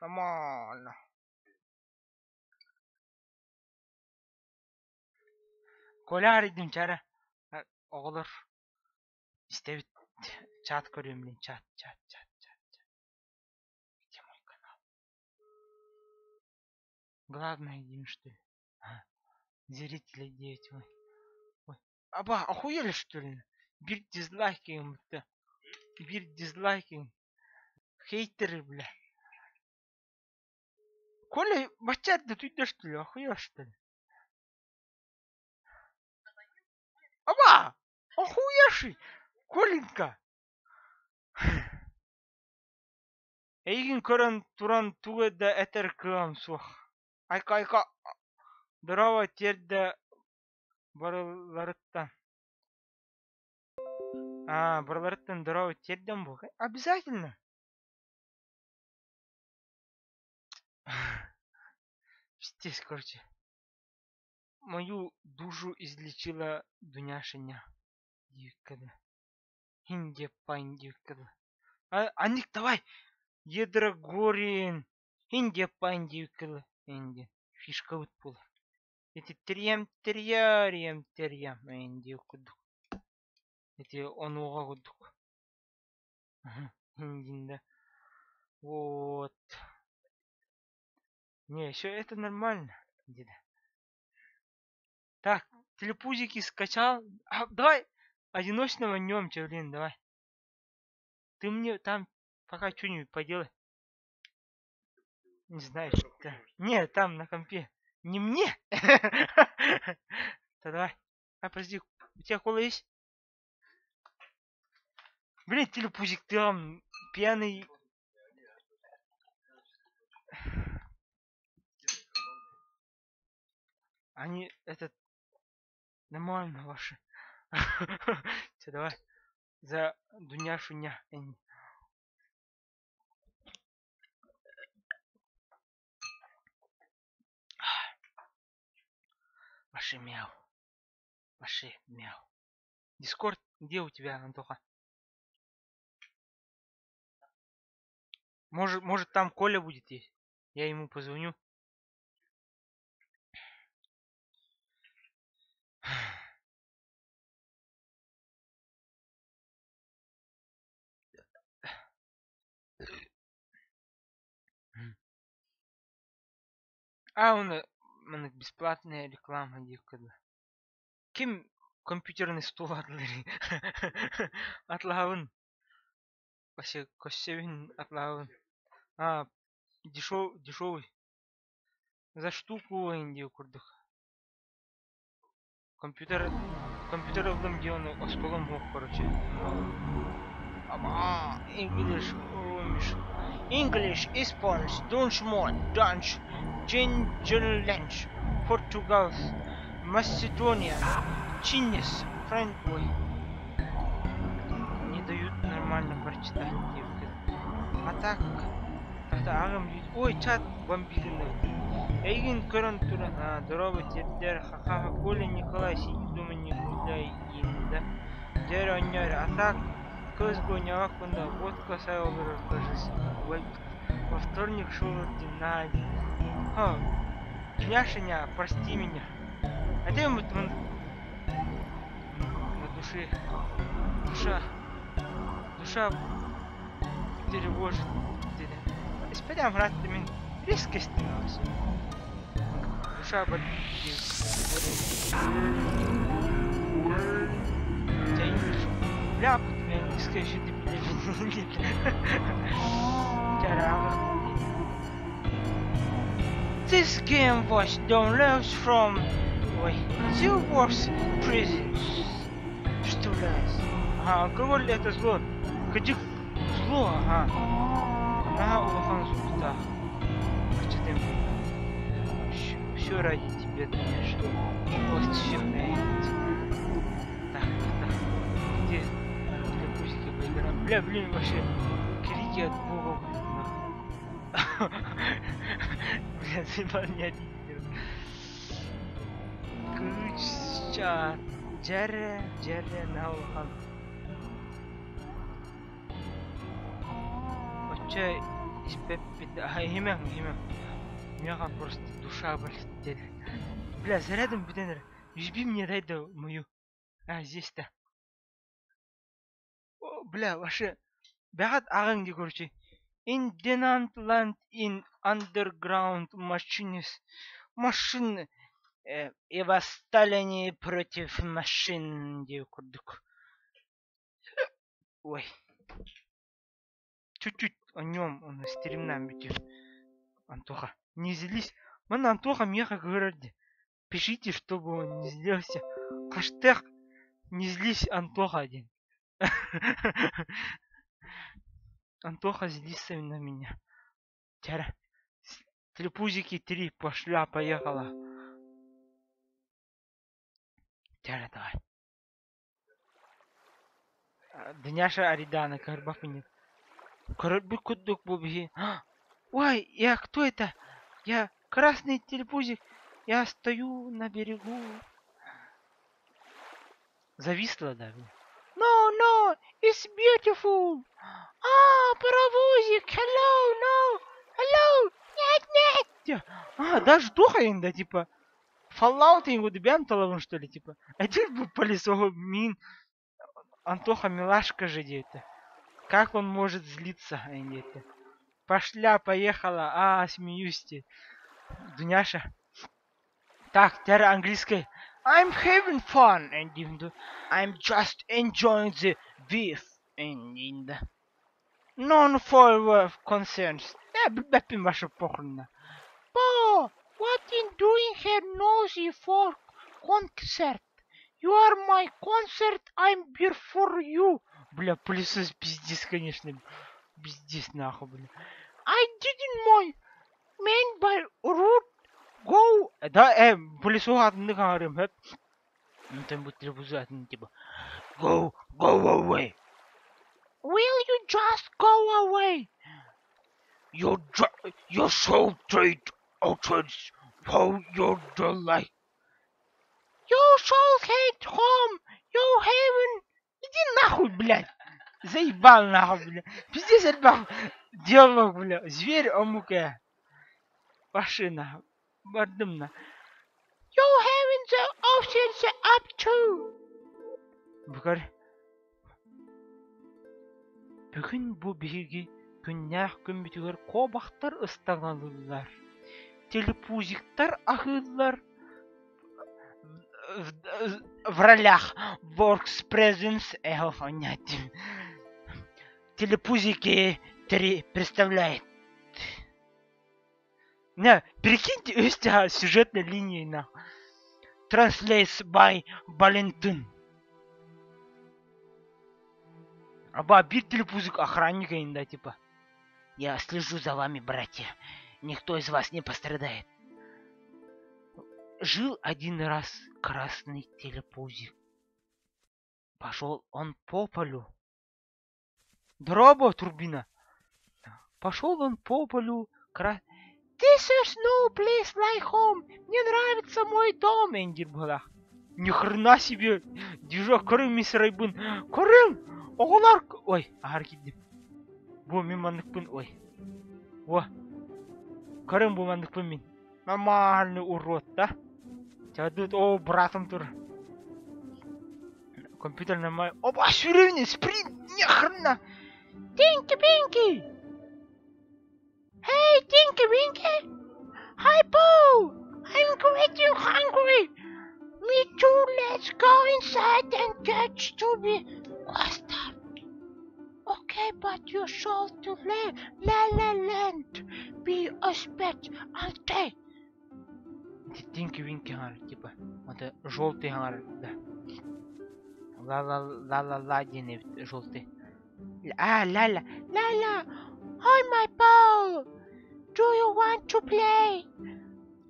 Нормально. Коля арыйдым чара. Оҕолор истэбит. Чат көрүөм блин, чат, чат, чат, чат, чат. Где мой канал? Главное один, что ли? А, зрители 9, ой. Ой. Аба, охуели, что ли? Биир дизлайк будто. Биир дизлайк. Хейтеры, бля. Коля, бачат, да ты что ли? Охуел, что ли? Аба! Охуевший! Коленька! Эйигин көрөн туран тугу да этэр кыаҕым суох. Айка айка дорообо тиэрдэ барыларыттан. А, барыларыттан дорообо тиэрдэн буолуо. Обязательно. Пиздец, короче. Мою душу излечила Дуняшиня. Диэккэ Индия диэккэ А, Аник, давай! Едрогорин. Индия пайн диэккэ Индия. Фишка вот буолар. Ити трием триарием трием диир курдук. Ити онуоха курдук. Да. Вот. Не, все это нормально. Деда. Так, телепузики скачал. А, давай одиночного днем, блин, давай. Ты мне там пока что-нибудь поделай. Не знаю, что. Не, там на компе. Не мне. Да давай. А, подожди, у тебя кола есть? Блин, телепузик, ты там пьяный. Они, этот, нормально ваши. Все, давай. За Дуняшуня. Ваши мяу. Ваши мяу. Дискорд, где у тебя, Антоха? Может, там Коля будет есть? Я ему позвоню. А, он, бесплатная реклама диэккэ Ким компьютерный стол атлары атлаабын вообще көссөбүн атлаабын. А, дешевый. За штуку диэ курдук. Компьютер компьютер ыллым диэн остолом суох короче. English, English, English, Spanish, Dutchman, Dutch, Ginger Portugal, Macedonia, Chinese, French. Ой. Не дают нормально прочитать. А так, аҕам ой, чат бомбили. Эйигин көрөн туран, а, дорообо тиэрдээр, ха-ха, Коля Николай сиди дома не гуляй им, да? Дьэ оонньоор, а так, CSGO ньаҕакпын да, водка сай олорор кажется. Во вторник шел Геннадий. Ха, Дуняшеня, прости меня. А ты вот он на душе, душа, душа тревожит. Испадям рад мин резкость Душа болит. Бля, мен скажи ты This game was downloaded from Wait, the worst prisons. Представляешь? Ага, алкоголь это зло. Кадик зло, ага. Ага, улахан суптах. Что Все ради тебя, меня что? Вот все, Так, так. Где? Для пузики поиграем. Бля, блин, вообще крики от бога, блин. Бля, заебал не один. Ключа. Джерре, Джерре, Наулхан. Оча испеппит. Ага, имя, имя. Меня просто душа болит. Бля, зарядом бүтэн USB мне дай да мою. А, здесь-то. О, бля, вообще. Бягат аҕаҥ дии короче. In Denant land in underground machines. Машин и восстали против машин диэ курдук. Ой. Чуть-чуть о нем он стримнаан бүтүө. Антоха, не злись. Манна Антоха миэхэ кыһырар дии. Пишите, чтобы он не злился. Хэштег не злись, Антоха диэн. Антоха злится на меня. Чара. Телепузики 3 пошла, поехала. Чара, давай. Дуняша Аридана, Карбафинин. Курдук бубги. Ой, я кто это? Я красный телепузик. Я стою на берегу. Зависла, да? No, no, it's beautiful. А, паровозик, hello, no, hello, нет, нет. А, даже духа да, типа. Fallout иҥ бэйэм талабын что ли типа. Этир бу пылесоһу мин Антоха милашка же диэтэ. Как он может злиться диэтэ. Пошля, поехала, а, смеюсь ти. Дуняша. Так, теперь английский. I'm having fun and I'm just enjoying the beef and none for concerns. Э, билбэппин ваша похрена. Bo, what in doing here nosy for concert? You are my concert, I'm here for you. Бля, пылесос пиздец, конечно. Пиздец, нахуй, бля. I didn't my mean by rude go. Да, пылесос атыннык аҥарым, хөп. Онтон бу телевизор атын типа Go, go away. Will you just go away? You, you show trade outfits how you do like. You shall hate home. You haven't. Иди нахуй, блядь. Заебал нахуй, бля. Пиздец, элбэх диалог, бля. Зверь омук ээ. Машина. Бардым на. You haven't the options up to. Бүгэр Бүгүн бу биһиги күннээх күммүтүгэр куобахтар ыстаҥалыыллар, телепузиктар аһыыллар, в ролях Works Presence Телепузики три представляет. Не, прикиньте, есть сюжетной линии на Translates by Valentin. Аба, биир телепузик охранник да, типа. Я слежу за вами, братья. Никто из вас не пострадает. Жил один раз красный телепузик. Пошел он по полю. Дроба турбина. Пошел он по полю. Кра... This is no place like home. Мне нравится мой дом, Энди была. Ни хрена себе. Движок көрүҥ мисс Райбын. Көрүҥ! Оҕолор... Ой, аһар киирдим. Бу мин манныкпын, ой. О. Көрүҥ бу манныкпын мин. Нормальный урод, да? Тут, о, братом тур. Компьютер нормальный. Опа, сүүрүҥ, спринт, ни хрена. Тинки Пинки! Hey, Tinky Winky! Hi, Boo! I'm getting hungry! Me too, let's go inside and get to be custard. Okay, but you shall to la la la land be a spet all day. Тинки Винки типа. Вот желтый да. Ла-ла-ла-ла-ла диэн желтый. А, ла-ла, ла-ла. Hi, my Boo. Do you want to play?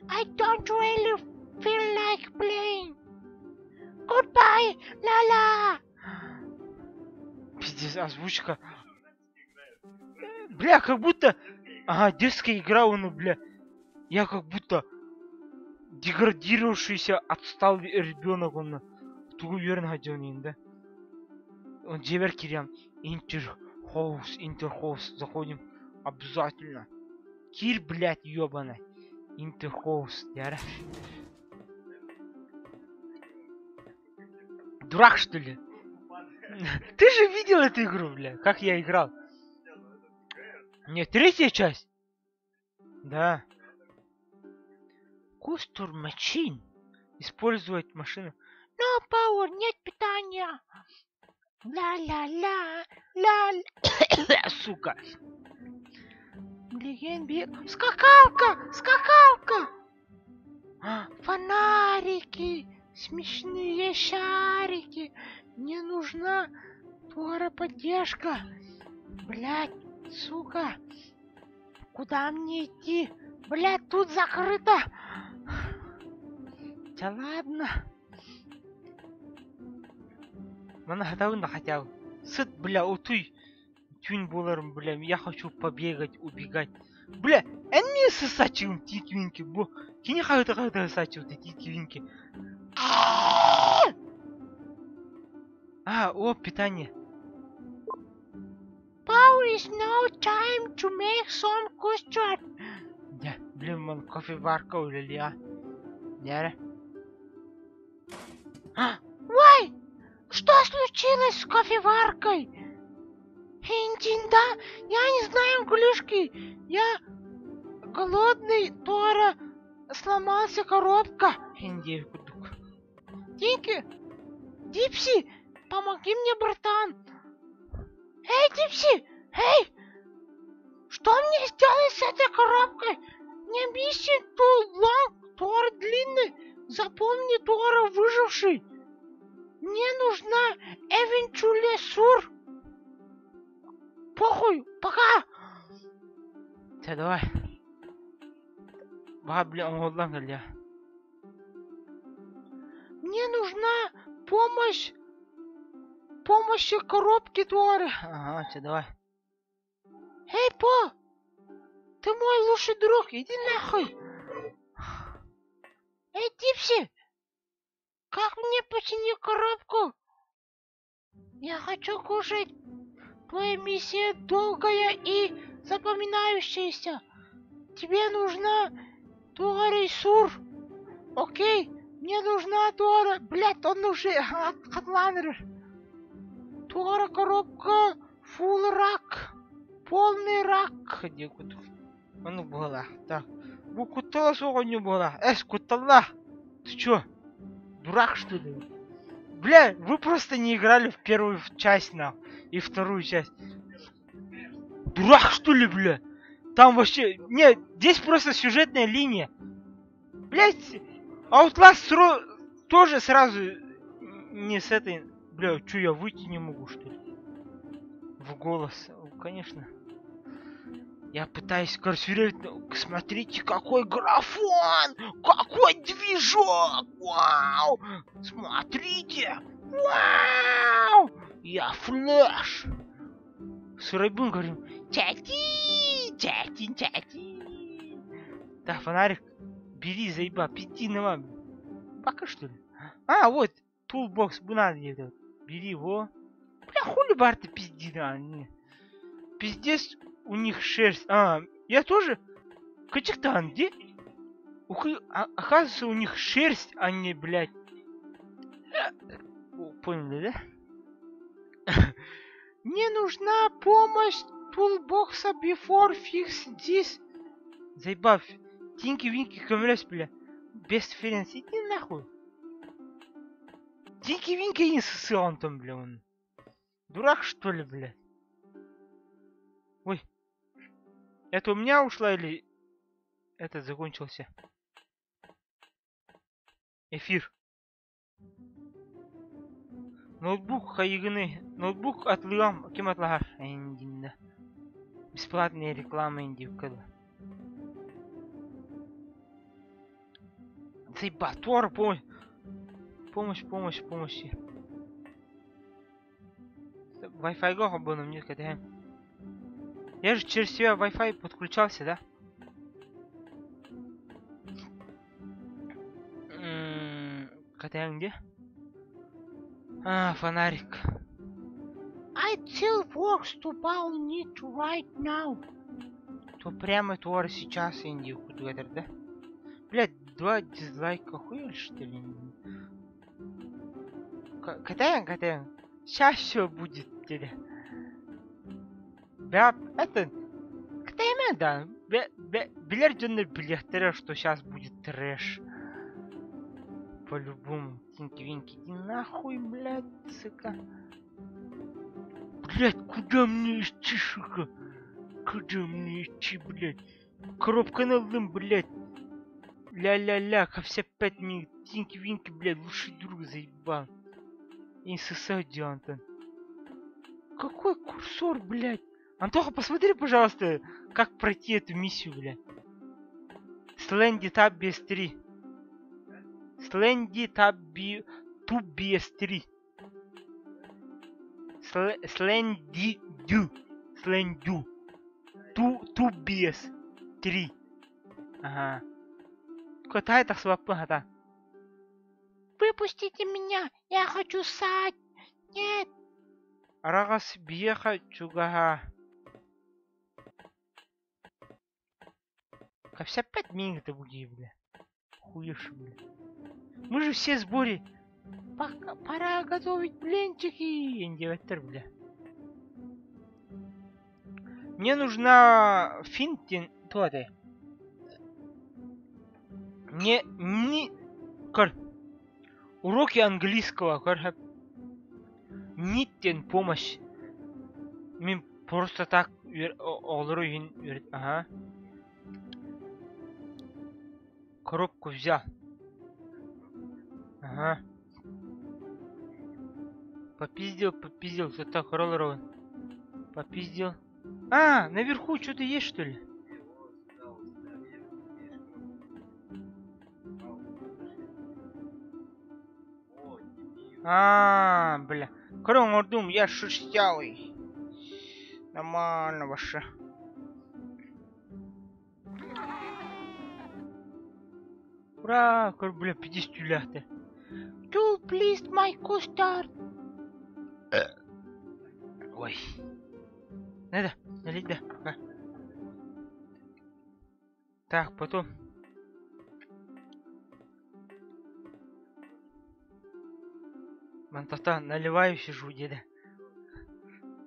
I don't really feel like playing. Goodbye, Lala. Пиздец, озвучка. Бля, как будто... Ага, детская игра, он, бля. Я как будто деградировавшийся отсталый ребенок, он. Тугу үөрэн да. Он дьиэбэр киирэн. Интерхоус, Интерхоус, заходим. Обязательно. Киир, блядь, ёбаный. Интерхоус, яра. Дурак, что ли? Ты же видел эту игру, бля, как я играл. Нет, третья часть. Да. Custard Machine. Использовать машину. No power, нет питания. Ла-ла-ла, ла Сука. Легенби. Скакалка! Скакалка! Фонарики! Смешные шарики! Мне нужна твоя поддержка! Блять, сука! Куда мне идти? Блять, тут закрыто! Да ладно. Мана хатабын да хотя бы. Сыт, бля, утуй. Түүн буоларым, бля, я хочу побегать, убегать. Бля, эн мин сысачым Тинки Винки. Бу кини хаһыта хаһыта сысачым Тинки Винки. А, о, питание. Power is now time to make some custard. Да, блин, ман кофеварка үлэлиэ. Дьэ. Ой, что случилось с кофеваркой? Индинда, я не знаю английский. Я голодный, Тора, сломался коробка. Индия кудук. Динки, Дипси, помоги мне, братан. Эй, Дипси, эй! Что мне сделать с этой коробкой? Не mission too long, Тор длинный. Запомни, Тора выживший. Мне нужна Эвенчуле Сур. Похуй, пока. Все, давай. Баха, бля, оҥоһуллан кэллэ. Мне нужна помощь. Помощи коробки Торы. Ага, все, давай. Эй, По! Ты мой лучший друг, иди нахуй! Эй, Дипси! Как мне починить коробку? Я хочу кушать. Твоя миссия долгая и запоминающаяся. Тебе нужна Туарей Сур. Окей, мне нужна Туара... Блядь, он уже Хатланер. Туара коробка фул рак. Полный рак. Ону буола. Так. Бу куттала суох оонньуу буола. Эс, кутталла. Ты чё? Дурак, что ли? Бля, вы просто не играли в первую часть, на и вторую часть. Дурак, что ли, бля? Там вообще... Не, здесь просто сюжетная линия. Блять, Outlast сро... тоже сразу не с этой... Бля, чё, я выйти не могу, что ли? В голос. Конечно. Я пытаюсь короче, смотрите, какой графон! Какой движок! Вау! Смотрите! Вау! Я флеш! С говорим. Чати! Чати, чати! Так, фонарик. Бери, заеба, пизди на вам. Пока что ли? А, вот, toolbox, бу надо где-то. Бери его. Бля, хули бар ты пизди на. Пиздец, у них шерсть. А, я тоже. Качектан, где? А, оказывается, у них шерсть, а не, блядь. Поняли, да? Мне нужна помощь toolbox before fix this. Заебав. Тинки-винки көмөлөс, бля. Best friends, иди нахуй. Тинки-винки не сысыан там, бля, он. Дурак, что ли, бля? Ой. Это у меня ушла или этот закончился? Эфир. Ноутбук хайыгыны. Ноутбук атылыам. Ким атылаһар? Эндинна. Бесплатная реклама индивкада. Заеба, Тор, помощь. Помощь, помощь, помощь. Wi-Fi го мне когда. Я же через себя Wi-Fi подключался, да? Когда где? А, фонарик. I still works to bow need right now. То прямо твор сейчас Индию куда да? Блять, два дизлайка хуй что ли? Когда, когда? Сейчас все будет тебе. Бля, это... Когда да? Билэр дьоннор билиэхтэрэ, что сейчас будет трэш. По-любому. Тинки-винки, иди нахуй, блядь, сука. Блядь, куда мне идти, сука? Куда мне идти, блядь? Коробка на лым, блядь. Ля-ля-ля, ко все пять минут. Тинки-винки, блядь, лучший друг заебал. И сосать, Антон. Какой курсор, блядь? Антоха, посмотри, пожалуйста, как пройти эту миссию, блядь. Сленди Таб BS3. Сленди Таб Ту BS3. Сленди Дю. Слендю. Ту Ту BS3. Ага. Катай так хата. Выпустите меня, я хочу ссать. Нет. Арагас биеха чугаха. Все пять минут это будет, бля. Хуешь, бля. Мы же все в сборе. Пока пора готовить блинчики, диэбэттэр бля. Мне нужна финтин туох этэй? Не не көр уроки английского көр Ниттен помощь. Мин просто так оҕолору иһин ага. Коробку взял. Ага. Попиздил, попиздил, кто-то хоролоров. Попиздил. А, наверху что-то есть, что ли? А, бля. Көрө оҥордум, я шерстявый. Нормально вообще. Ура, көр, бля, пидис түүлээхтэр. Do please my custard. Ой. Надо, налить, да. Так, потом. Мантата наливаю сижу диэдэ.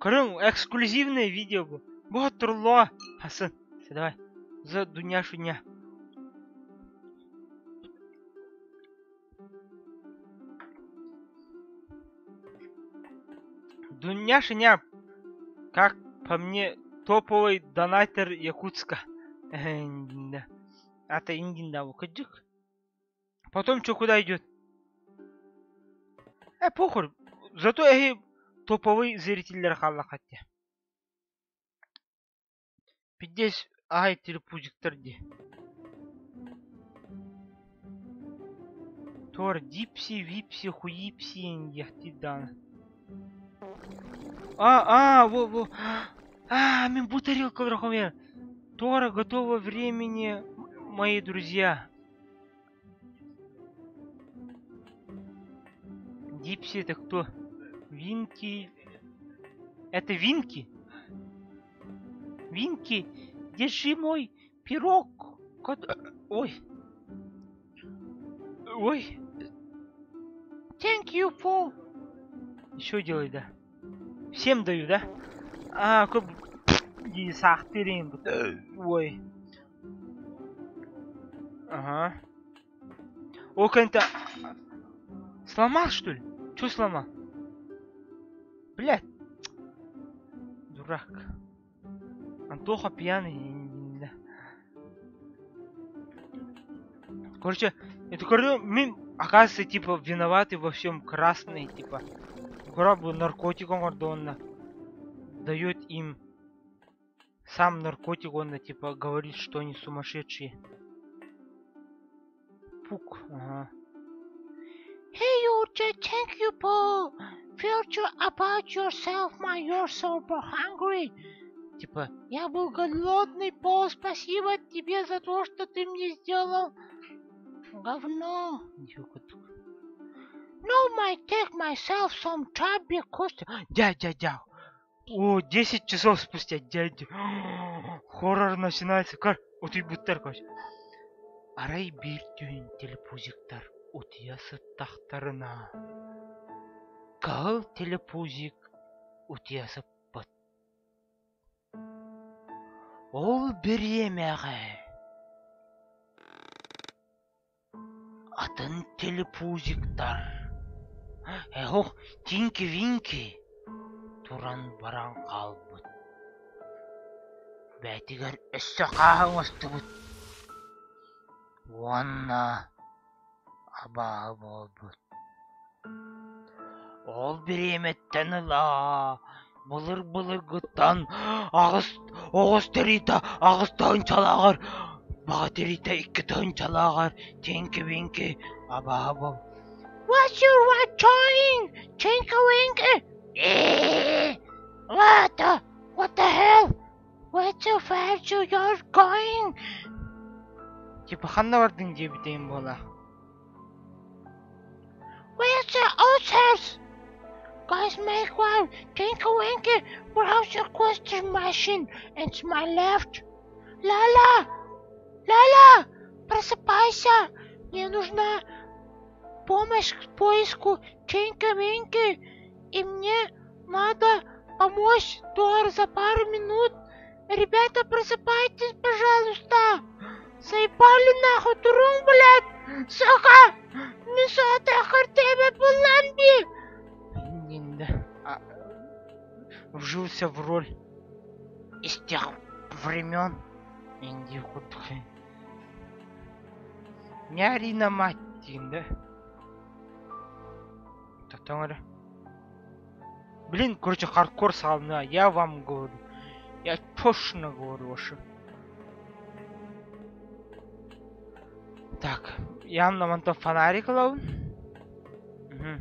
Көрүҥ, эксклюзивное видео бу. Бу турлоо. Хасан, давай. За Дуняшу дня. Дуняшиня, как по мне, топовый донатер Якутска. Да. Ата ингин да кыдьык. Потом что куда идет? Э, похуй. Зато эһи топовый зрителлэр хааллаххат дии. Пиздец, ай телепузиктар дии. Тор, дипси, випси, хуипси, диэхтии даҕаны. А, а, во, во. А, мин бу тарелкалары хомуйар. Тора готово времени, мои друзья. Дипси это кто? Винки. Это Винки? Винки, держи мой пирог. Кот... Ой. Ой. Thank you for... Еще делай, да. Всем даю, да? А, как... Ой. Ага. О, это Сломал, что ли? Что сломал? Блядь. Дурак. Антоха пьяный. Да. Короче, это говорю, мин, оказывается, типа, виноваты во всем красный, типа. Грабу наркотиком он дает им сам наркотик, он, типа, говорит, что они сумасшедшие. Пук, ага. Hey, you, thank you, Paul. Future about yourself, my you're so hungry. Типа, я был голодный, Пол, спасибо тебе за то, что ты мне сделал говно. No, my take myself some time because... Дядя, дядя. О, 10 часов спустя, дядя. Хоррор начинается. Кар, утуйбуттар, короче. Арай биир түүн телепузиктар утуйа сыттахтарына Кыһыл телепузик утуйа сыппыт. Ол бириэмэҕэ атын телепузиктар Эһох Тинки-Винки туран баран хаалбыт. Бэйэтигэр өссө хааһы оҥостубут уонна абааһы буолбут. Ол бириэмэттэн ыла былыр-былыргыттан аҕыс оҕус тириитэ аҕыс тыһыынчалааҕар, баҕа тириитэ икки тыһыынчалааҕар Тинки-Винки абааһы буол What's your what doing? Tinky-Winky? Э, what the, what the hell? What's so fast you're going? Типа ханна бардыҥ диэбитим буола. Where's the otters? Guys, make one. Tinky Winky, browse your question machine. It's my left. Лала! Лала! Просыпайся! Мне нужна помощь к поиску Ченька-Веньки, и мне надо помочь Тор за пару минут. Ребята, просыпайтесь, пожалуйста. Заебали нахуй, туруҥ, блядь, сука! Мин соҕотох тебе буллам дии. Вжился в роль из тех времен. Инди курдук. Не ори на мать диин да. Тоқтоҥ эрэ. Блин, короче, хардкор саҕалана, я вам говорю. Я точно говорю вообще. Так, явно мантан фонарик ылабын. Угу.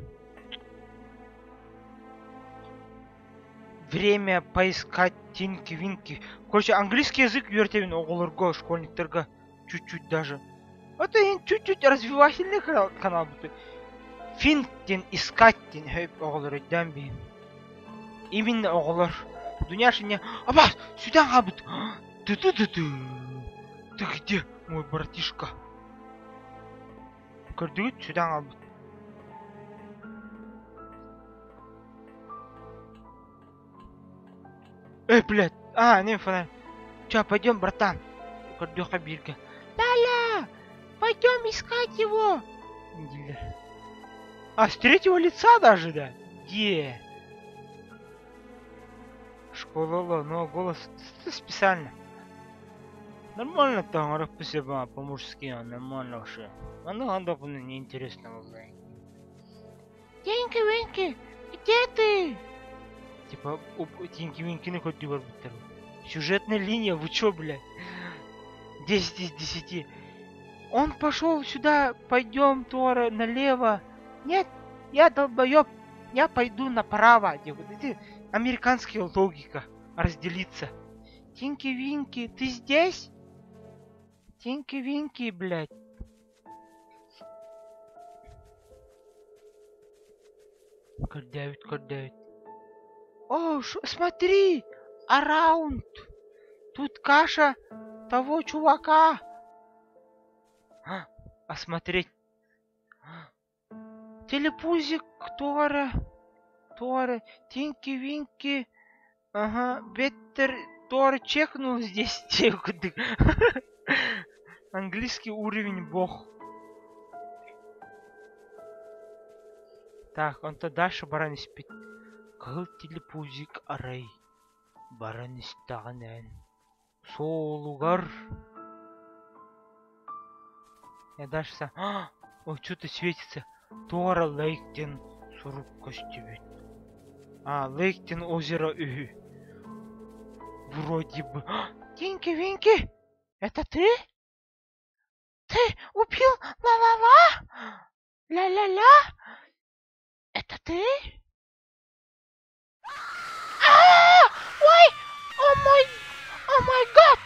Время поискать тинки-винки. Короче, английский язык үөрэтэбин оҕолорго, школьниктарга. Чуть-чуть даже. Это чуть-чуть развивательный канал будет. Find диэн искать диэн хөп оҕолор өйдөөн биһин. Именно оҕолор. Дуняша не... Аба, сюда хаалбыт. Ты-ты-ты-ты. Ты где, мой братишка? Көрдүгүт, сюда хаалбыт. Эй, блядь. А, не фонарь. Чё, пойдем, братан? Көрдүөххэ бииргэ. Ля-ля! Пойдем искать его! А, с третьего лица даже, да? Где? Школа, но голос специально. Нормально там, спасибо, по-мужски, нормально вообще. Оно, оно, неинтересно было. Тинки-Винки, где ты? Типа, Тинки-Винкини көрдүү барбыттар. Сюжетная линия, вы чё, блядь? 10 из 10. Он пошел сюда, пойдем, Тора, налево. Нет, я долбоеб, я пойду направо. Это американская логика. Разделиться. Тинки-Винки, ты здесь? Тинки-Винки, блядь. Көрдөөбүт, көрдөөбүт. О, смотри! Around! Тут каша того чувака. Осмотреть. Телепузик Тора. Тора. Тинки-Винки. Ага. Better Тора чекнул здесь. Английский уровень бог. Так, он-то дальше баран испит. Кыһыл телепузик арай баран истэҕинэн суолугар Я дальше сам. Ой, что-то светится. Туора Lake диэн сурук көстүбүт. А, Lake диэн озеро үһү. Вроде бы. Тинки-Винки! Это ты? Ты убил ла-ла-ла? Ля-ля-ля? Это ты? А! Ой! Oh my... Oh my God!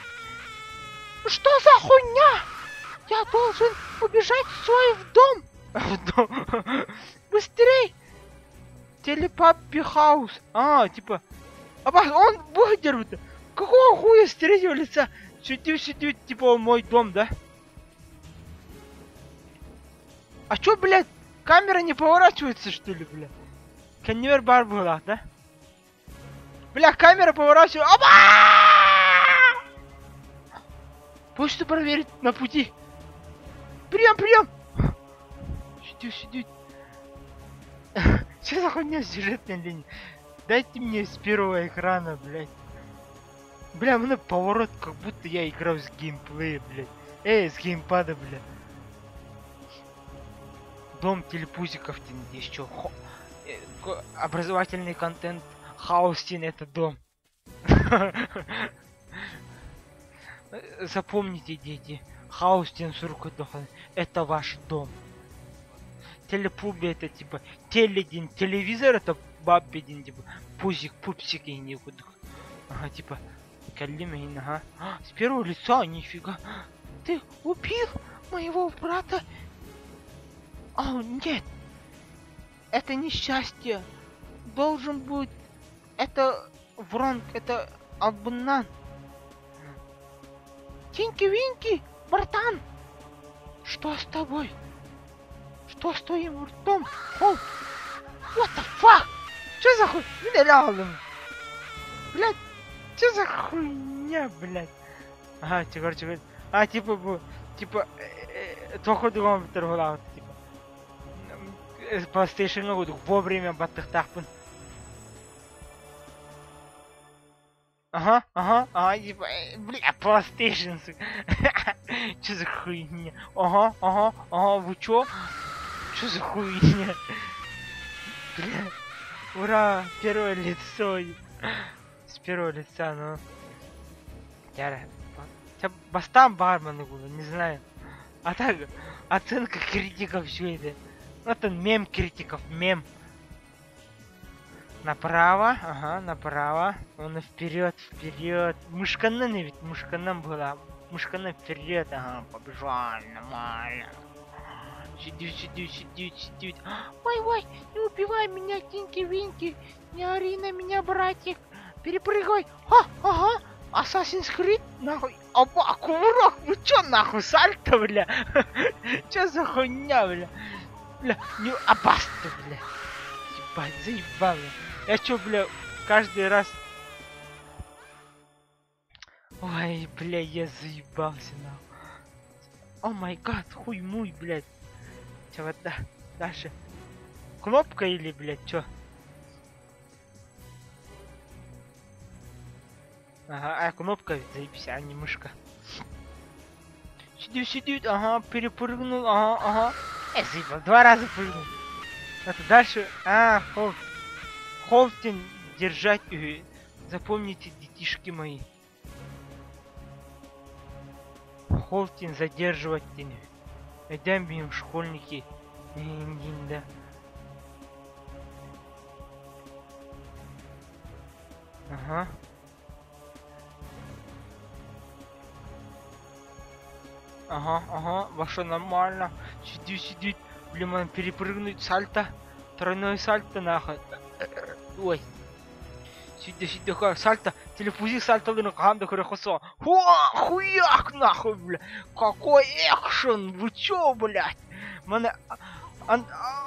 Что за хуйня? Я должен убежать в свой в дом! В дом! Быстрей! Telepubby house. А, типа... А он выдернут. Какого хуя с третьего лица? Сюда, сюда, типа мой дом, да? А чё, блядь, камера не поворачивается, что ли, блядь? Конвейер бар была, да? Бля, камера поворачивается. Оба! Почту проверить на пути. Прием, прием! Сиди, сиди. Что за хуйня сюжетная линия? Дайте мне с первого экрана, блядь. Бля, у меня поворот, как будто я играл с геймплея, блядь. Эй, с геймпада, бля. Дом телепузиков, здесь что? Образовательный контент. Хаустин это дом. Запомните, дети, Хаустин Суркудохан это ваш дом. Телепуби это типа теледин, телевизор это баббедин, типа пузик, пупсик и никуда. Ага, типа Калимин, ага. А, с первого лица, нифига. Ты убил моего брата? О, нет. Это несчастье. Должен будет... Это wrong, это обман. Тинки-винки, братан! Что с тобой? Что с твоим ртом? Hold. What the fuck? Что за хуй? Мин эле алдым. Блядь, что за хуйня, блядь? Ага, чего, чего. А, типа, бу, типа, туох курдук буолаабыт, типа. PlayStation-ҥа курдук вовремя баттыхтаахпын. Ага, ага, ага, типа, бля, PlayStation, сука. Что за хуйня? Ага, ага, ага, вы чё? Что за хуйня? Бля, ура, первое лицо. С первого лица, ну. Я, бастаан барманы было, не знаю. А так, оценка критиков, все это. Это мем критиков, мем. Направо, ага, направо. Он вперед, вперед. Мышканан ведь, мышканан была. Мышканан вперед, ага, побежал, нормально. Сиди, сиди, сиди, сиди. Ой, ой, не убивай меня, Тинки-Винки. Не ори на меня, братик. Перепрыгай. А, ага. Assassin's Creed, нахуй. Опа, кувырок, вы чё, нахуй, сальто, бля? Чё за хуйня, бля? Бля, не, опасно, бля. Ебать, заебало. Я чё, бля, каждый раз... Ой, бля, я заебался, нахуй. Oh my god, хуй мой, блядь. Чё, вот, да, дальше. Кнопка или, блядь, чё? Ага, а кнопка ведь заебись, а не мышка. Сиди, сиди, ага, перепрыгнул, ага, ага. Заебал, два раза прыгнул. Это дальше, а, hold. Hold держать, запомните, детишки мои. Hold задерживать. Эдем школьники. Да. Ага. Ага, ага, вообще нормально. Сиди, сиди. Блин, надо перепрыгнуть. Сальто. Тройное сальто, нахуй. Ой. Сиди, сиди, сальто. Телефузик сальто, блин, канда хрехосо. Хуяк, нахуй, бля. Какой экшен, вы чё, блядь? Мане...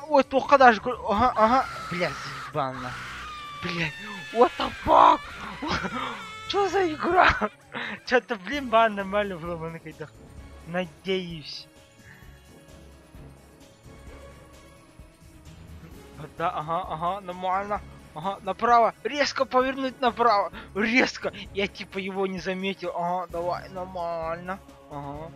Ой, только даже... Ага, ага. Бля, заебал, нахуй. Бля, what the fuck? Чё за игра? Чё-то, блин, ба, нормально было, мане, когда... Надеюсь. Да, ага, ага, нормально. Ага, направо. Резко повернуть направо. Резко. Я типа его не заметил. Ага, давай, нормально. Ага.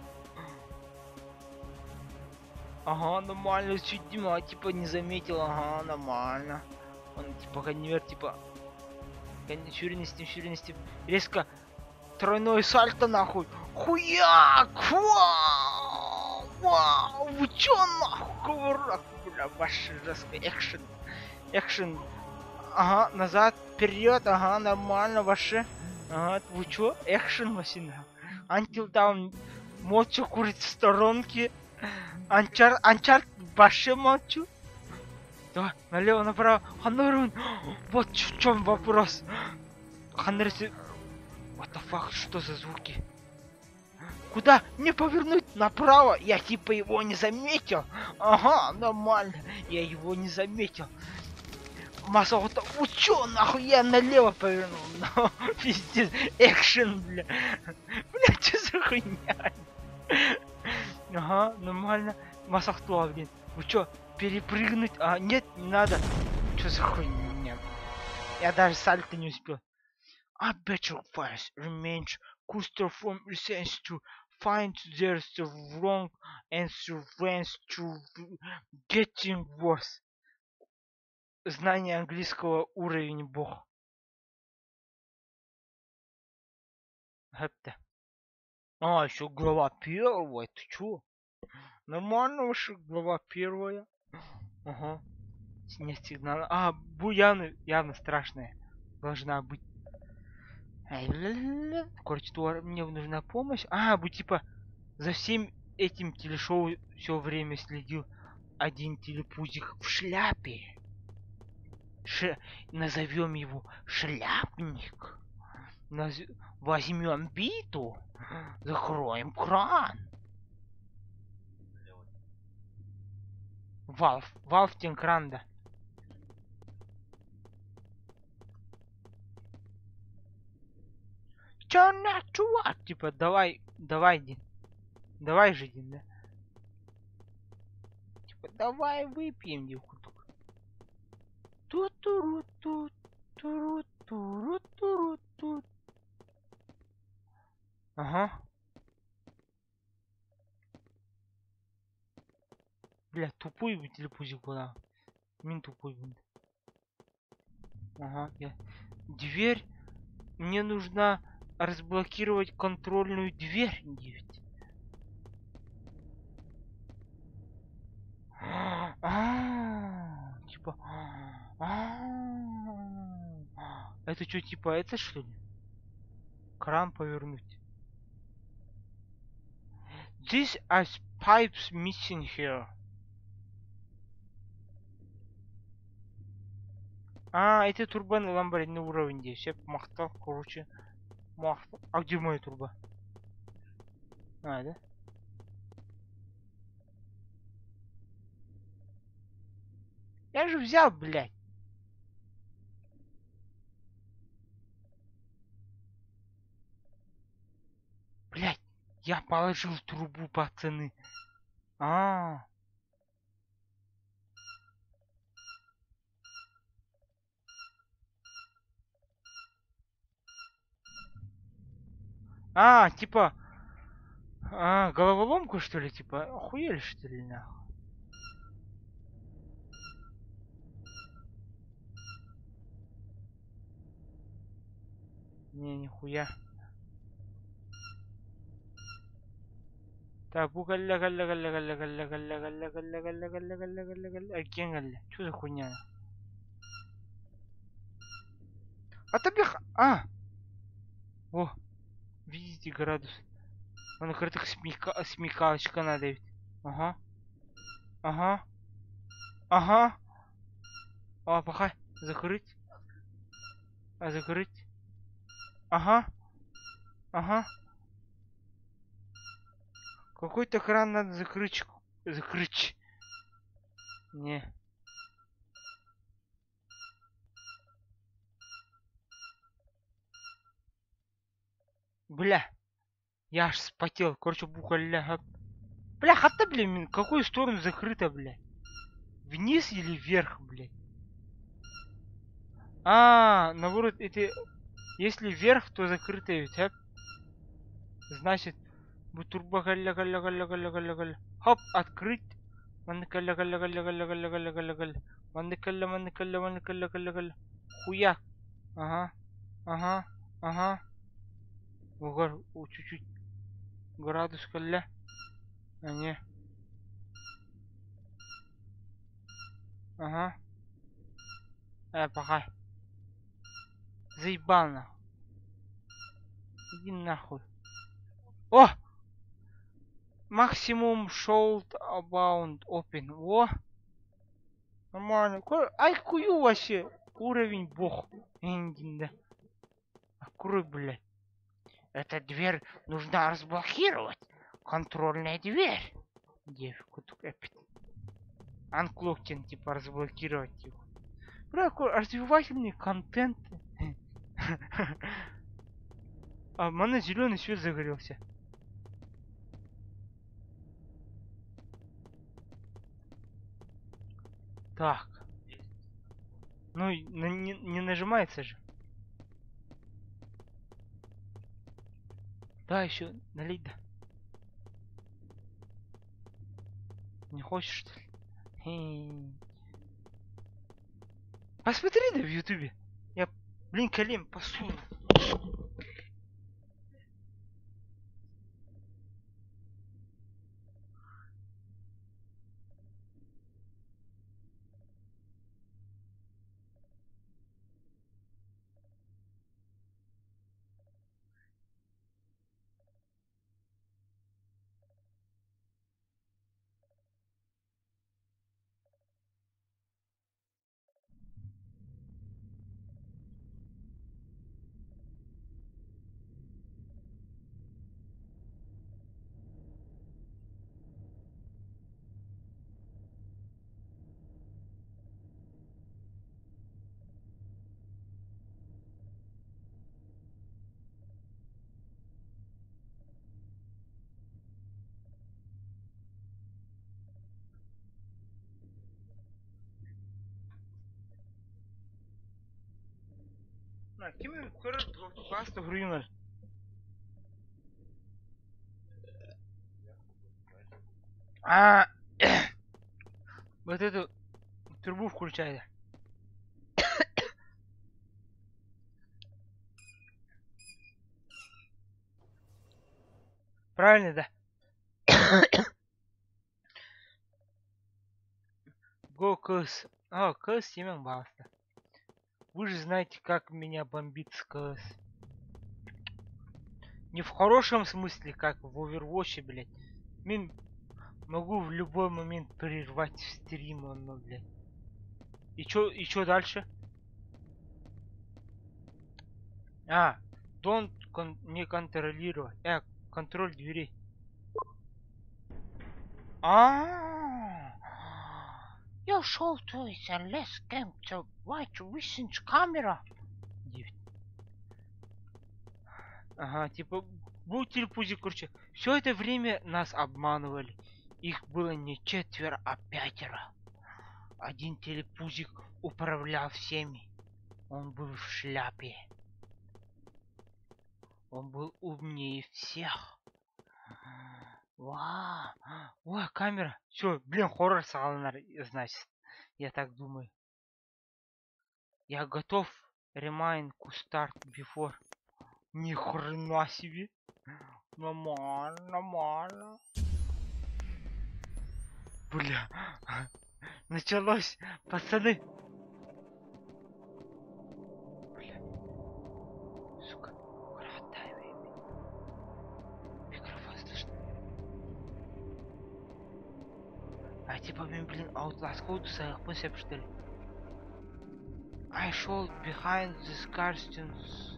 Ага, нормально. Чуть а, типа не заметил. Ага, нормально. Он типа конвер, типа. Ширинности, Резко. Тройное сальто нахуй. Хуяк! Вау! Вау! Вы чё нахуй? Кувырок, бля, ваш жесткий экшен. Экшен. Ага, назад, вперед, ага, нормально, ваши. Ага, вы чё? Экшен, машина. Until Dawn молча курит в сторонке. Анчар, Анчар, вообще молчу. Давай, налево, направо. Ханурун. Вот в чем вопрос. Ханурси. What the fuck, что за звуки? Куда мне повернуть? Направо? Я типа его не заметил. Ага, нормально. Я его не заметил. Масса, вот, вот чё, нахуй, я налево повернул. Ну, пиздец, экшен, бля. Бля, чё за хуйня? Ага, нормально. Масахтуа, блин. Вы чё, перепрыгнуть? А, нет, не надо. Чё за хуйня? Я даже сальто не успел. I better fast remains Custer from essence to find there's the wrong answer went to getting worse. Знание английского уровень бог. Это. А, еще глава первая, ты чё? Нормально вообще глава первая. Ага. Нет сигнала. А, бу явно, явно страшная. Должна быть. Короче, мне нужна помощь. А, бу типа за всем этим телешоу все время следил один телепузик в шляпе. Назовем его Шляпник. Возьмем биту, закроем кран. Valve. Valve диэн кран да. Чё на, чувак? Типа, давай, давай, Дин. Давай же, Дин, да? Типа, давай выпьем, курдук. Ту-туру-ту, туру-туру-туру-ту. Ага. Бля, тупой телепузик была. Мин тупой был. Ага, я... Дверь. Мне нужно разблокировать контрольную дверь. 9. А, типа... Это что, типа, это что ли? Кран повернуть. This has pipes missing here. А, это турбан ламбарин уровень здесь. Я махтал, короче. Махтал. А где моя труба? А, да? Я же взял, блядь. Блядь, я положил трубу, пацаны. А. А, типа... А, головоломку, что ли? Типа, охуели, что ли, нахуй? Не, нихуя. Так, бу галля галля галля галля галля галля галля галля галля галля галля галля галля Эрген галля. Чё за хуйня? А тебе А! О! Видите градус? Он кыртык смекалочка надо ведь. Ага. Ага. Ага. А, пока. Закрыть. А, закрыть. Ага. Ага. Какой-то кран надо закрыть. Закрыть. Не. Бля. Я аж вспотел. Короче, бухаля. Бля, хата, бля, какую сторону закрыто, бля? Вниз или вверх, блядь? А, наоборот, это... Если вверх, то закрыто ведь, а? Значит, турба галля галля галля галля галля галля. Хоп, открыть. Манны галля галля галля галля галля галля галля галля. Манны галля манны галля манны галля галля галля. Хуяк. Ага. Ага. Ага. Угар, чуть-чуть. Градус галля. А не. Ага. Пока. Заебал нахуй. Иди нахуй. О! Максимум should about open. О! Нормально. Ай хую вообще. Уровень бог. Да. Открой, блядь. Эта дверь нужно разблокировать. Контрольная дверь. Девку опять. Анклоктин, типа, разблокировать его. Бля, какой развивательный контент. А, у зеленый свет загорелся. Так. Ну, не нажимается же. Да, еще налить, да. Не хочешь, что ли? Посмотри, да, в ютубе. Я, блин, колем посуну. Ким көрөр паста хуруйуҥар. А, вот эту трубу включай. Правильно, да? Го кс. А, кс 7 баллов. Вы же знаете, как меня бомбит с КС. Не в хорошем смысле, как в Overwatch, блядь. Мин могу в любой момент прервать стрим, оно, блядь. И чё дальше? А, don't не контролировать. Контроль дверей. А, You show to it and let's camp to watch recent camera. 9. Ага, типа, был телепузик, короче. Все это время нас обманывали. Их было не четверо, а пятеро. Один телепузик управлял всеми. Он был в шляпе. Он был умнее всех. Вау! Ой, камера. Все, блин, хоррор саҕаланар, значит. Я так думаю. Я готов. Remind to start before. Ни хрена себе. Нормально, нормально. Бля. Началось, пацаны. Бля. Сука. Микрофон слышно. А типа, блин, Outlast коду сайыхпын что ли? I showed behind the curtains.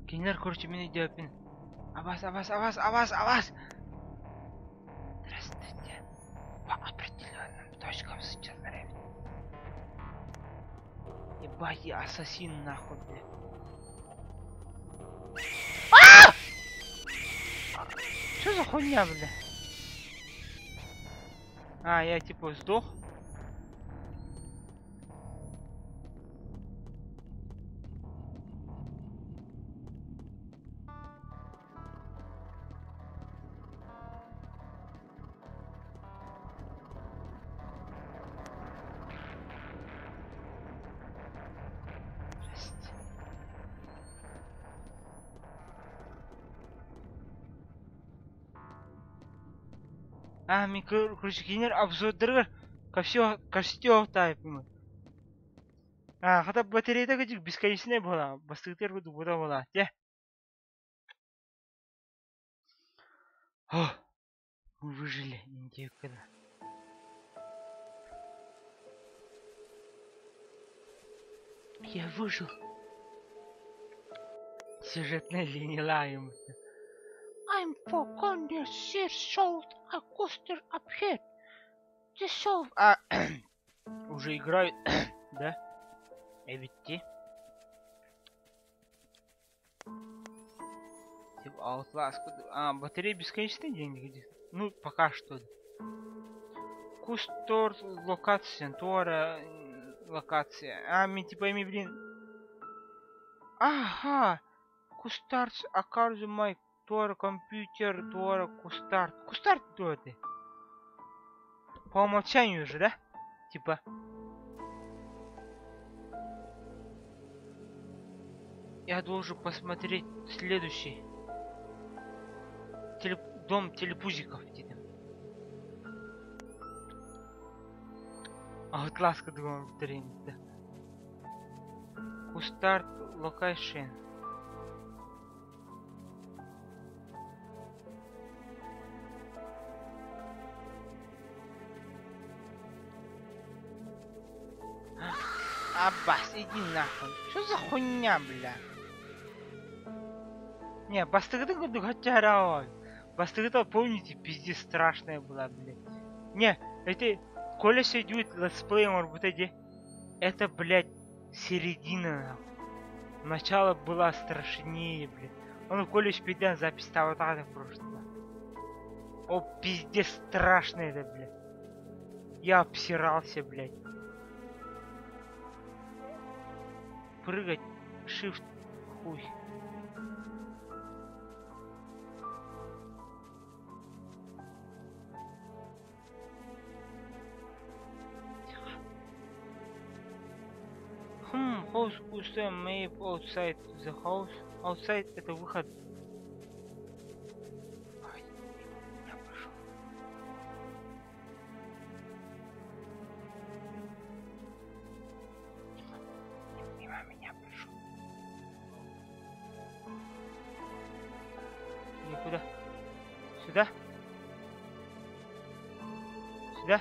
Кинилэр, короче, мин өйдөөппүн. Абас, абас, абас, абас, абас! Здравствуйте. По определенным точкам сылдьаллар эбит. Ебать, я ассасин нахуй, блядь. А! Что за хуйня, бля? А, я типа сдох. Жесть. А, мин короче, кинилэр обзордарыгар ко все тайпым. А, хата батарейка кыдьык бесконечная была. Бастыгытыгар курдук буола дьэ. О, мы выжили, индейка. Я выжил. Сюжетная линия лаем. I'm for Condor sold a coaster up here. The solve... А, уже играют, да? Эбитти. Типа Outlast. А, батарея бесконечные деньги где? Ну, пока что. Кустор, локация, Тора, локация. А, ми типа, ми, блин. Ага! Кустарц, Акарзу, Майк, Тора, компьютер, Тора, Кустарт. Кустарт, кто это? По умолчанию же, да? Типа. Я должен посмотреть следующий. Дом телепузиков где-то. А вот ласка думал, да. Кустарт location. Аббас, иди нахуй. Что за хуйня, бля? Не, бастыгыты курдук хотя Бастыгыта, помните, пиздец страшная была, блядь. Не, это Коля сидит летсплей, может быть, эти. Это, блядь, середина, нахуй. Начало было страшнее, блядь. Он Коля спиден запись того так прошлого. О, пиздец, страшно это, блядь. Я обсирался, блядь. Прыгать, shift, хуй. Хм, house пустая, maybe outside the house. Outside это выход. Ай, я пошел. Мимо меня прошел. Никуда. Сюда? Сюда?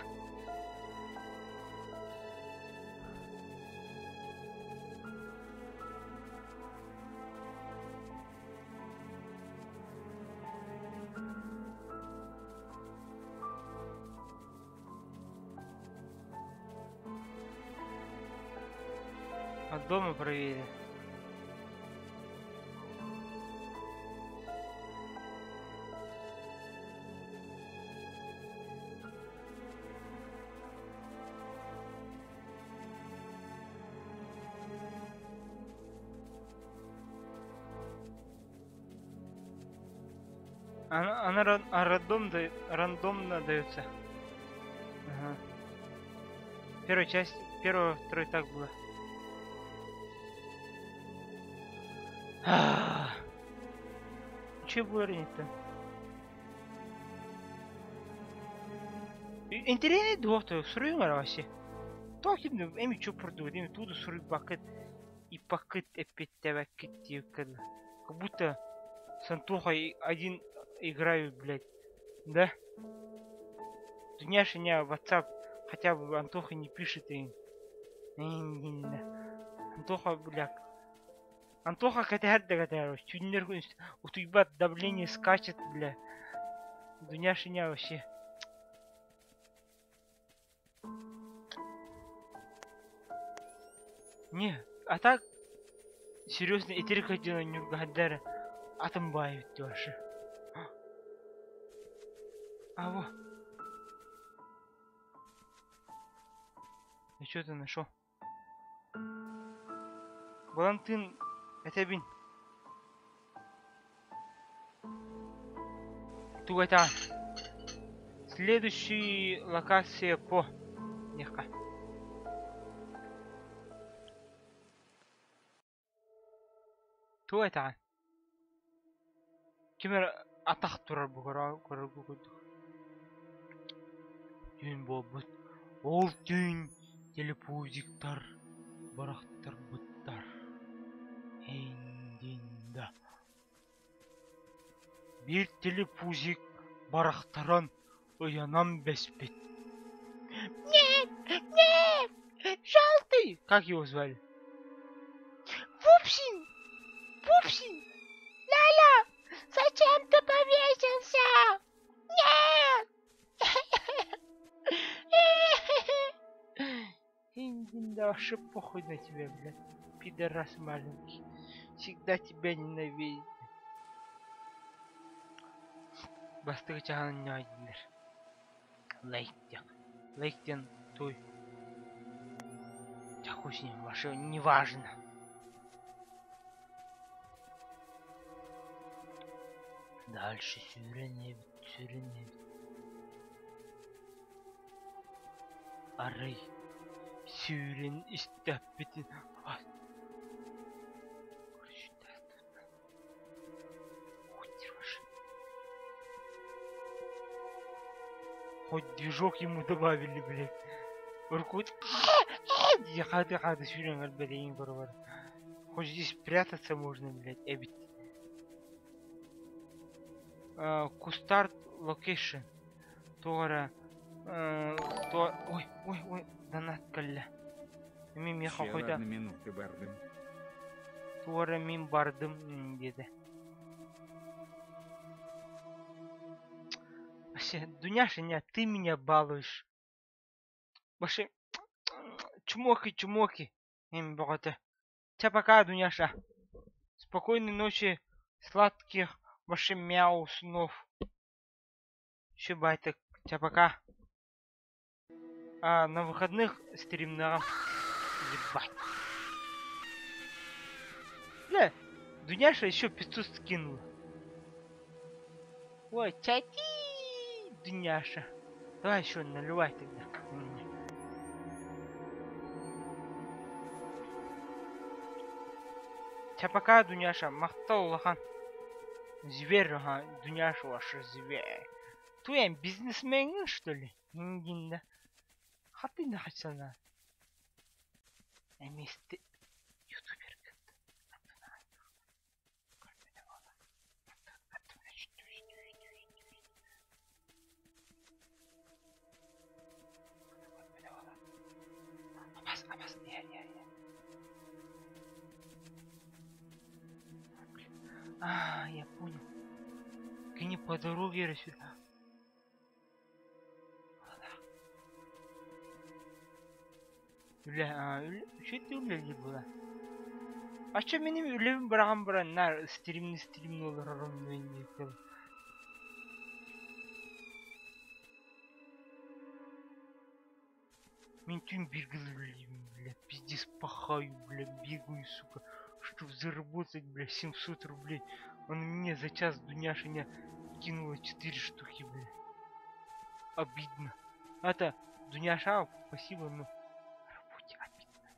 От дома проверили. Она рандомно дается. Ага. Первая часть, первая, второй так было. Че было-то? Интересный двох-то, суруймар вообще. Тохим, эми чё продует, эми туду суруй бакыт и пакыт эппеттебеккит. Как будто с Антохой один играют, блядь. Да? Дуняша не в WhatsApp хотя бы Антоха не пишет им. Антоха, бля. Антоха катер, утуйбат давление скачет, бля. Дуняша не вообще. Не, а так серьезно, и три ходила не угадара, атомбают тоже. А во. Я что-то нашел. Валентин, это бин. Тугата. Следующая локация по. Нехка. Тугата. Кемер атах турар бугара көрөр Түүн буолбут. Ол түүн телепузиктар барахтарбыттар. Эндинда. Биир телепузик барахтаран ыйанан бэспит. Нет, нет, желтый! Как его звали? Пупсин! Пупсин! Ляля! Зачем ты повесился? Нет! Да вообще похуй на тебя, блядь. Пидорас маленький. Всегда тебя ненавидит. Бастыгы чаһан ньойдилер. Лайк Лайктен той. Да хуй с ним, вообще не важно. Дальше сүүрэнэбит, сүүрэнэбит. Арай сүүрэн истэппитин. Хоть движок ему добавили, блядь. Руку. Хады хады сүүрэн өлбөдейин бар. Хоть здесь прятаться можно, блядь, эбит. Кустард локейшн. Тугара. Ой, ой, ой, донат кэллэ. Мин миэхэ хойда. Туора мин бардым диэтэ. Вообще, Дуняша, не, ты меня балуешь. Вообще, чмоки, чмоки. Им богато. Тебя пока, Дуняша. Спокойной ночи, сладких вообще мяу снов. Еще байтык. Чэ пока. А, на выходных стримнаҕым. Ебать. Бля, Дуняша еще 500 скинула. Ой, чати, Дуняша. Давай еще наливай тогда. Чэ пока, Дуняша, махтал улахан. Зверь, ага, Дуняша ваша зверь. Ты бизнесмен, что ли? Ингинда. Хаты нахачана. Эмисти ютубер Абас, я, я, я. А, я понял. Кини по дороге сюда. Үлэ, үлэ, үчүгэй үлэлиир буолар. Ачча мин үлэбин быраҕан баран наар стримни стримни олорорум Мин түүн бииргэ үлэлиибин, бля, пиздец пахаю, бля, бегаю, сука, чтобы заработать, бля, 700 рублей. Он мне за час Дуняша не кинула 4 штуки, бля. Обидно. Это, Дуняша, спасибо, но работе обидно.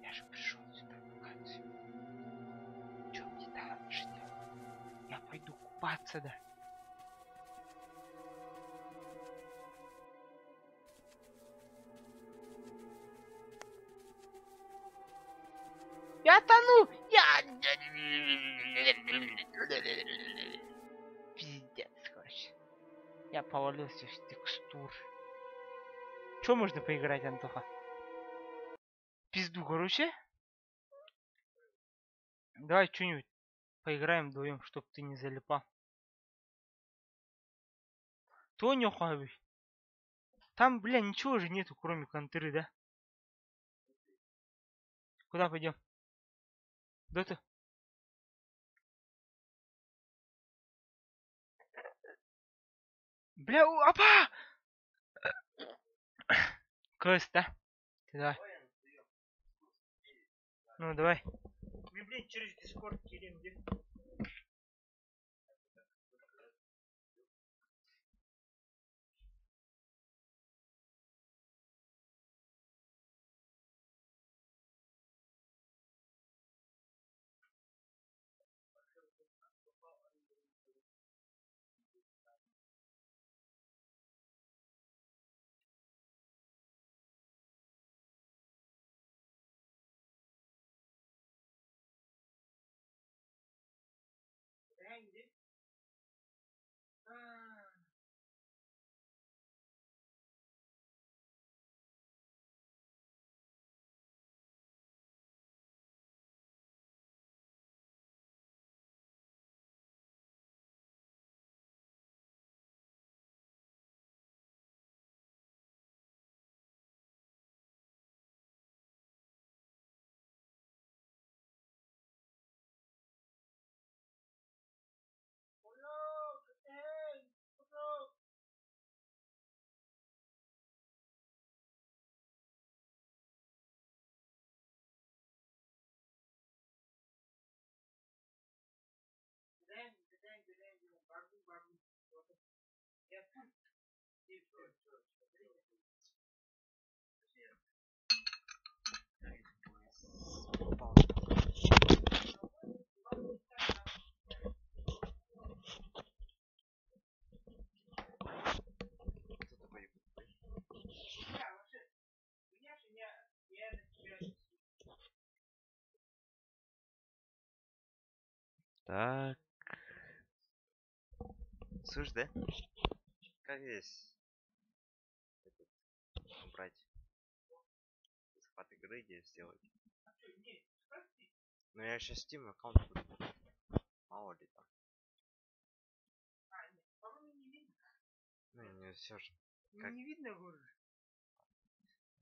Я же пришел сюда в локацию. Чё мне дальше делать? Я пойду купаться, да. Я тону! Я... Пиздец, короче. Я повалился в текстур. Чё можно поиграть, Антоха? Пизду, короче. Давай что-нибудь поиграем вдвоем, чтоб ты не залипал. Тоня хави. Там, бля, ничего же нету, кроме контры, да? Куда пойдем? Доту? Бля, апа! КС, да? Ты давай. Ну, давай. Мы, блин, через Дискорд кидаем, где? Кто такой Так. Слышь, да? Как здесь этот, убрать? Захват игры где сделать? Ну я сейчас Steam аккаунт буду. Мало ли там. Ну не все же. Как? Не видно, говоришь?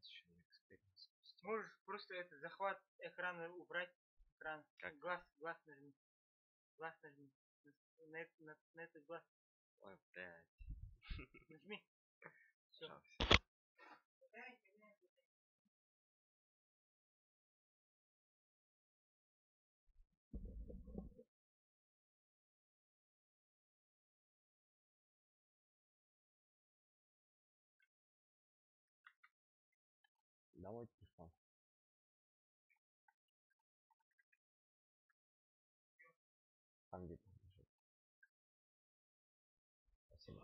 Ещё не experience запустил. Можешь просто это захват экрана убрать. Экран. Как? Глаз, глаз нажми. Глаз нажми. На этот глаз. Ой, блядь. Нажми. Всё. Всё. Давай телефон. Там где-то лежит. Спасибо.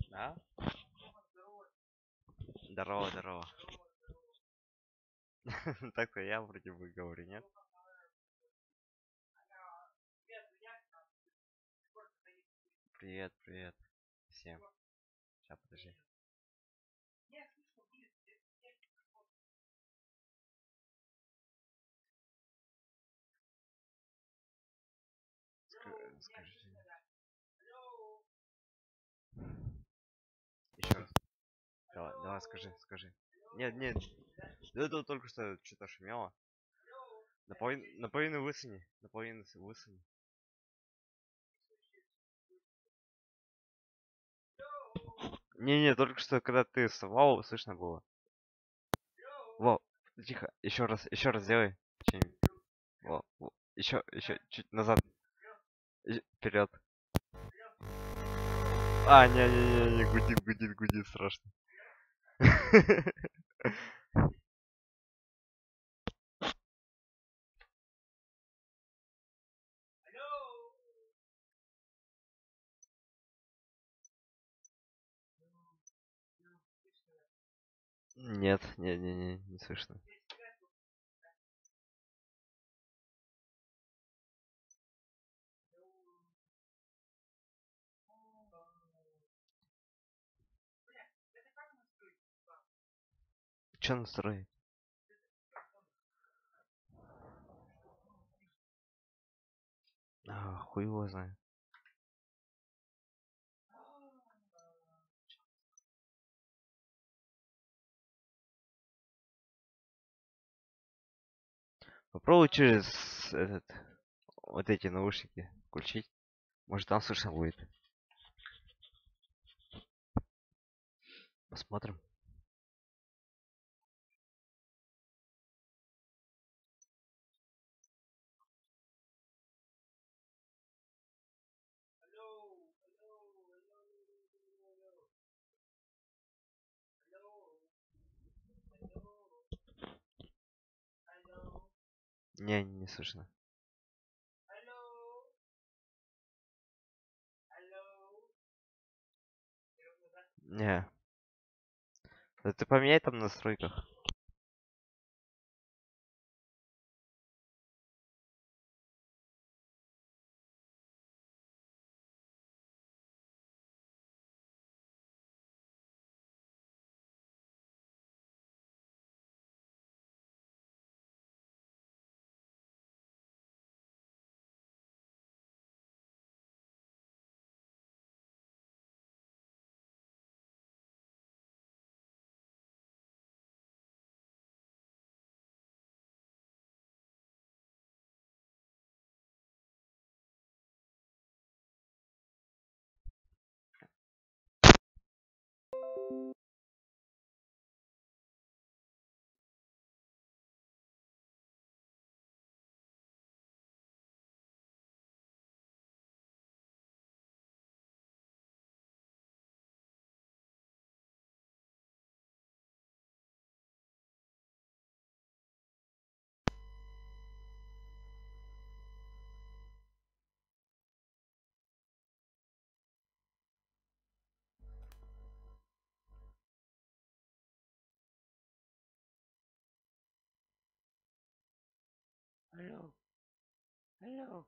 Да? Здорово, здорово. Так-то я вроде бы говорю, нет? Привет, привет всем. Сейчас, подожди. Скажи. Еще раз. Давай, давай, скажи, скажи. Нет, нет. Да это только что что-то шумело. Наполовину высуни. Наполовину высуни. Не-не, только что, когда ты совал, слышно было. Во, тихо, еще раз сделай. Что-нибудь. Во, во, еще, еще, чуть назад. Вперед. А, не-не-не, не, гудит, гудит, гудит, страшно. Нет, не, не, не, не слышно. Чё настроить? А, хуй его знает. Попробуй через этот, вот эти наушники включить. Может, там слышно будет. Посмотрим. Не, не слышно. Не. Да ты поменяй там в настройках. Алло. Алло.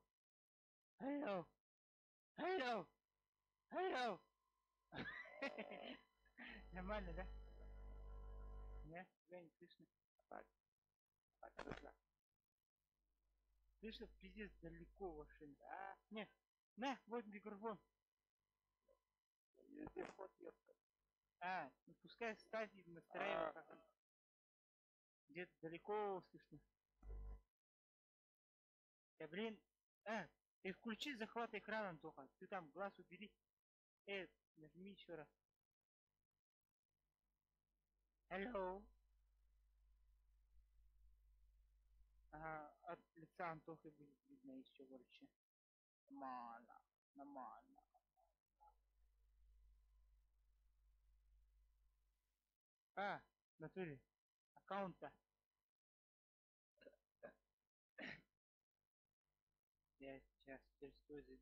Алло. Hello! Hello! Нормально, да? Не, тебя не слышно. Слышно, пиздец, далеко вообще. А, не, на, вот микрофон. А, ну пускай ставь и настраивай. Как он. Где-то далеко слышно. Да блин, а, ты включи захват экрана, Антоха. Ты там глаз убери. Нажми еще раз. Hello. Ага, от лица Антохи будет видно еще больше. Нормально, нормально. А, в натуре. Аккаунта. Я сейчас перестой зайду.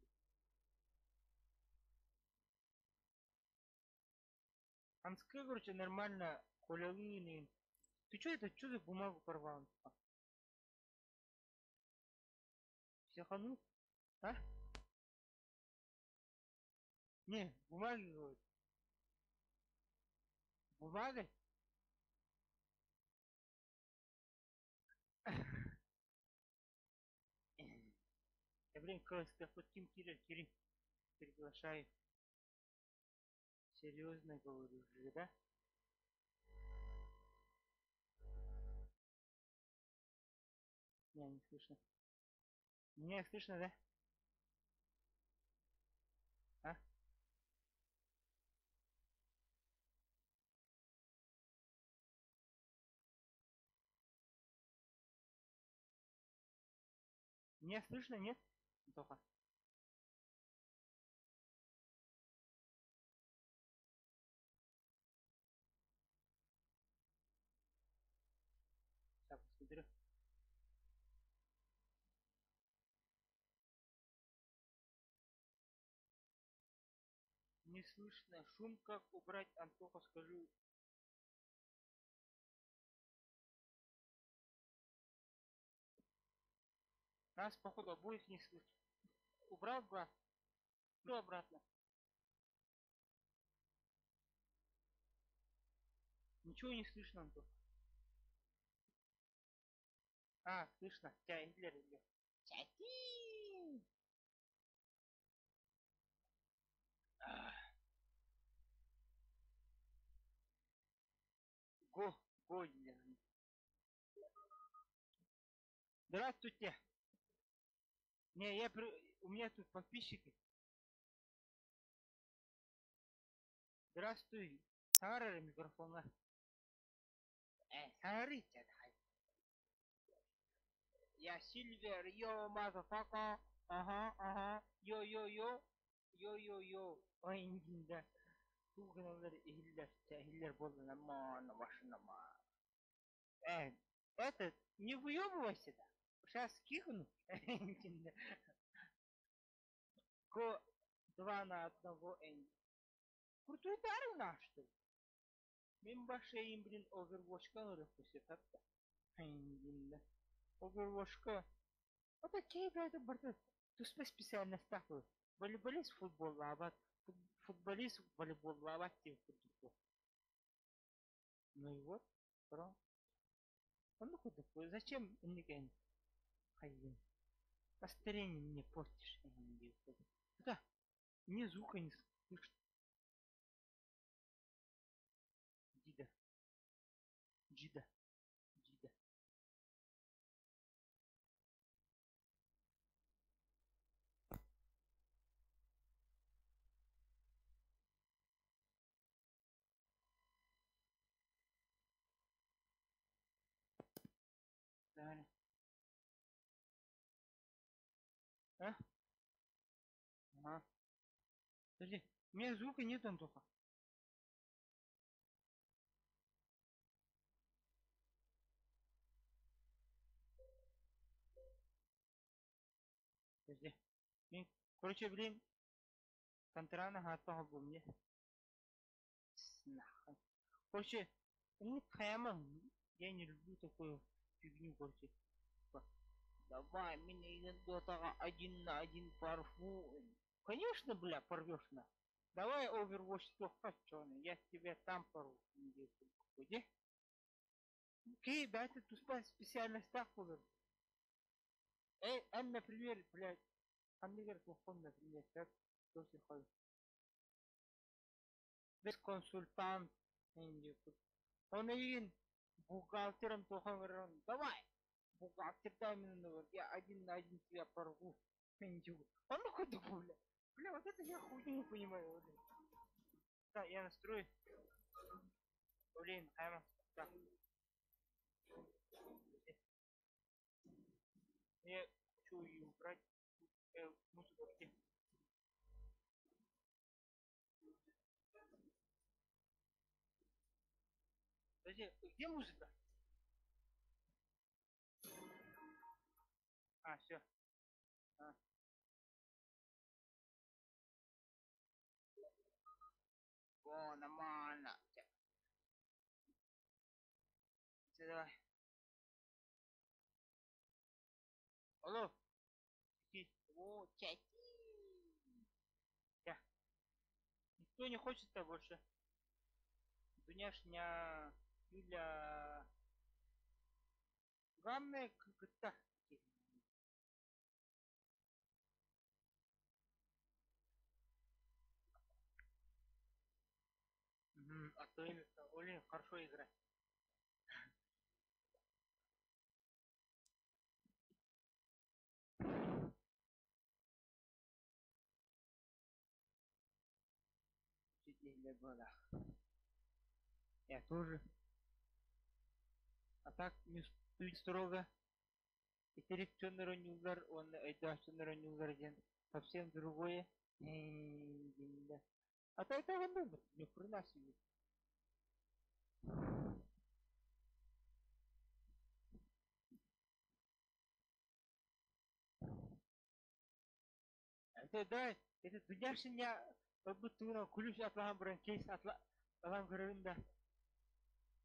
Анска, короче, нормально колялыны. Ты чё это, чё за бумагу порвал? Антоха? Психанул? А? Не, бумаги, говорит. Бумагой? Я, блин, хотим Кирилл, Кирилл, приглашаю. Серьезно говорю же, да? Не, не слышно. Меня слышно, да? А? Меня слышно, нет? Антоха. Сейчас посмотрю. Не слышно. Шум как убрать, Антоха, скажи. Нас, походу, обоих не слышно. Убрал глаз? Ну, обратно. Ничего не слышно, Антон. А, слышно. Тебя, Гитлер, Гитлер. Чати! Го, го, Гитлер. Здравствуйте. Не, у меня тут подписчики. Здравствуй. Сара микрофона. Сары, Я Сильвер, yo, motherfucker. Ага, ага. Yo, yo, yo. Yo, yo, yo. Ой, да. Тугналар ихиллер, ихиллер болды нормально, машина. Это, не выебывайся, да. Сейчас кихну. Ко 2 на 1 Энди. Крутой дар у нас, что ли? Мен башайым, блин, Overwatch'ка нұрып тапта. Overwatch'ка. Вот такие, блядь, барда. Туспа специально стаху. Волейболист футбол лабат. Футболист волейбол лабат тем футбол. Ну и вот, бро. Он ну такой. Зачем никен? Хозяин. Настроение мне портишь. Да. Мне звука не слышно. Дида. Джида. Джида. Далее. А? Ага. Подожди, у меня звука нет, Антоха. Подожди. Короче, блин, контрана готова был мне. Нахуй. Короче, ну прямо, я не люблю такую фигню, короче. Типа, давай, меня из дотага 1 на 1 парфу. Конечно, бля, порвешь на. Давай Overwatch туохха я тебя там порву. Где? Окей, да, это туспа специальностях буолар. Эй, эн, например, блядь, ханныгар туоххун, например, так, Без консультант, он эйигин бухгалтером туохан көрөн, давай, бухгалтер именно, я один на один тебя порву. Он курдук, бля. Бля, вот это я хуйню не понимаю, блин. Да, я настрою. Блин, хайма. Так. Я хочу ее убрать. Музыку где? Подожди, где музыка? А, все. А. О, нормально. Все, давай. Алло. О, чати. Я. Никто не хочет-то больше. Дуняшня, Юля. Главное, как-то. А то именно, Олин хорошо играет. Для года. Я тоже. А так не строго. Итирик чонор он айдааччыннар ойнуулар диэн совсем другое. А то это он думает, ни хрена себе. Это да, это Дуняшиня как будто күлүс атлахан баран кейс атла алан көрөбүн да.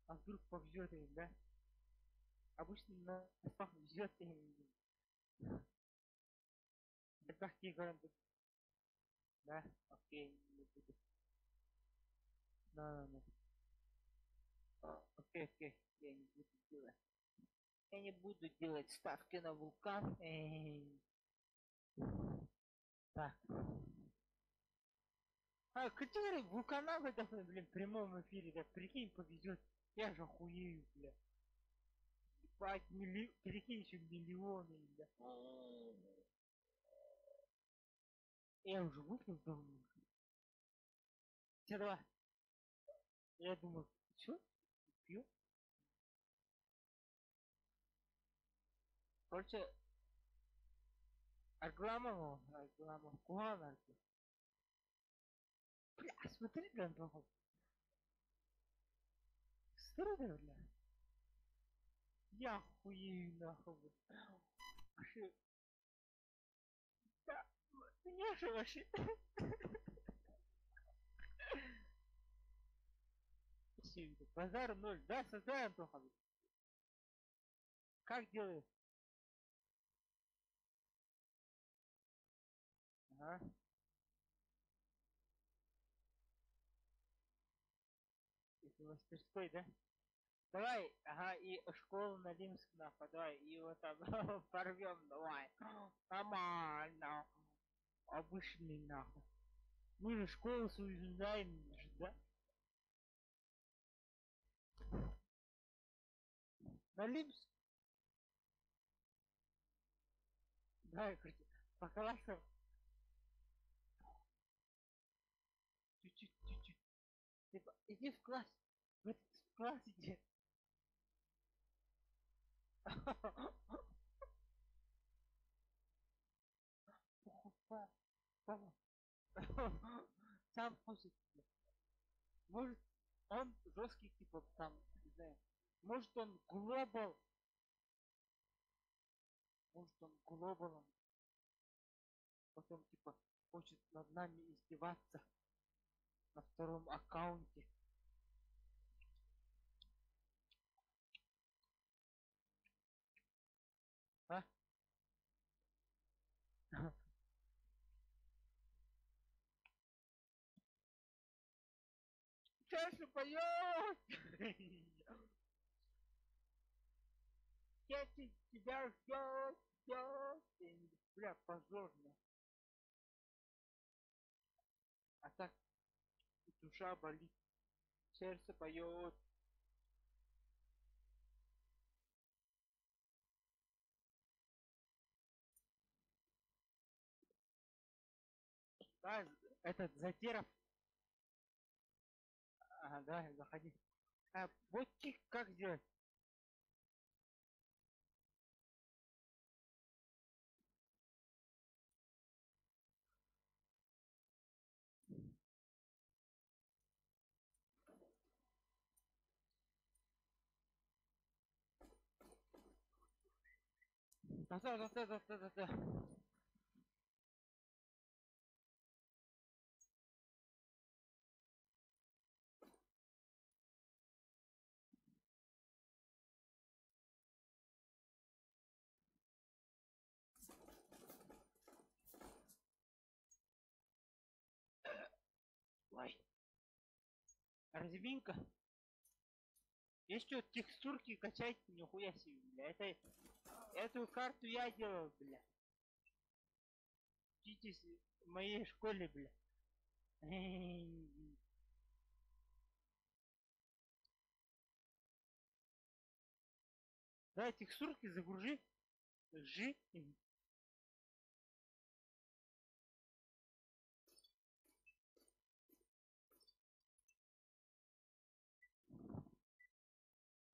А вдруг повезет им, да? Обычно на местах везет им. Элбэх көрөн Да, окей, не буду. Да, да, да. Окей, окей, я не буду делать. Я не буду делать ставки на вулкан. Эй. Так. А, который вулкана в блин, в прямом эфире, да, прикинь, повезет. Я же охуею, бля. Ебать, прикинь, еще миллионы, бля. Я уже выпил давно. Все, давай. Я думаю, чё? Пью? Короче, Аргламова, Аргламов, Куан Аргламов. Бля, смотри, бля, Антохов. Смотри, бля. Я хуею нахуй. Вообще. Да, меня же вообще. Базар ноль. Да, создай, Антоха. Как делаешь? Ага. Это мастерской, да? Давай, ага, и школу на Лимск, нахуй, давай, и вот там порвем, давай. Нормально. Обычный, нахуй. Мы же школу свою знаем же, да? На Лимск? Давай, короче, по классам. Чуть-чуть, чуть-чуть. Типа, иди в класс. В этот класс иди. Сам хочет. Может, он жесткий, типа, там, не знаю. Может, он глобал. Может, он глобалом. Потом, типа, хочет над нами издеваться. На втором аккаунте. А? Сердце поет! Сердце тебя ждет, ждет. Бля, позорно. А так душа болит, сердце поет. Да, этот Затеров. Ага, давай, заходи. А, вот кик как сделать? Да, да, да, да, да, да, да. Ой. Разминка. Есть что, текстурки качать, нихуя себе, бля. Это, эту карту я делал, бля. Учитесь в моей школе, бля. Давай текстурки загружи. Жи.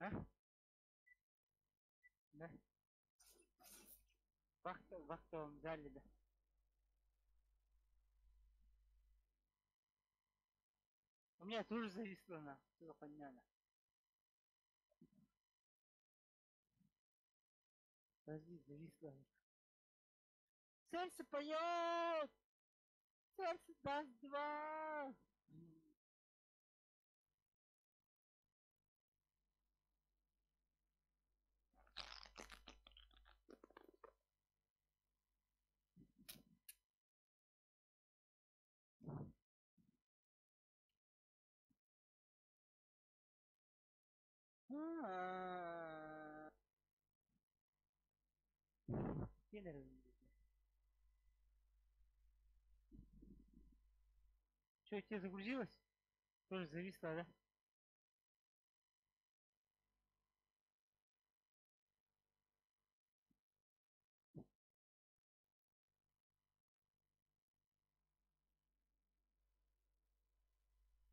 А? Да. В актовом зале, да. У меня тоже зависло на. Что за хуйня, на? Подожди, зависло. Сердце поет! Сердце даст два! Что, тебе загрузилось? Тоже зависло, да?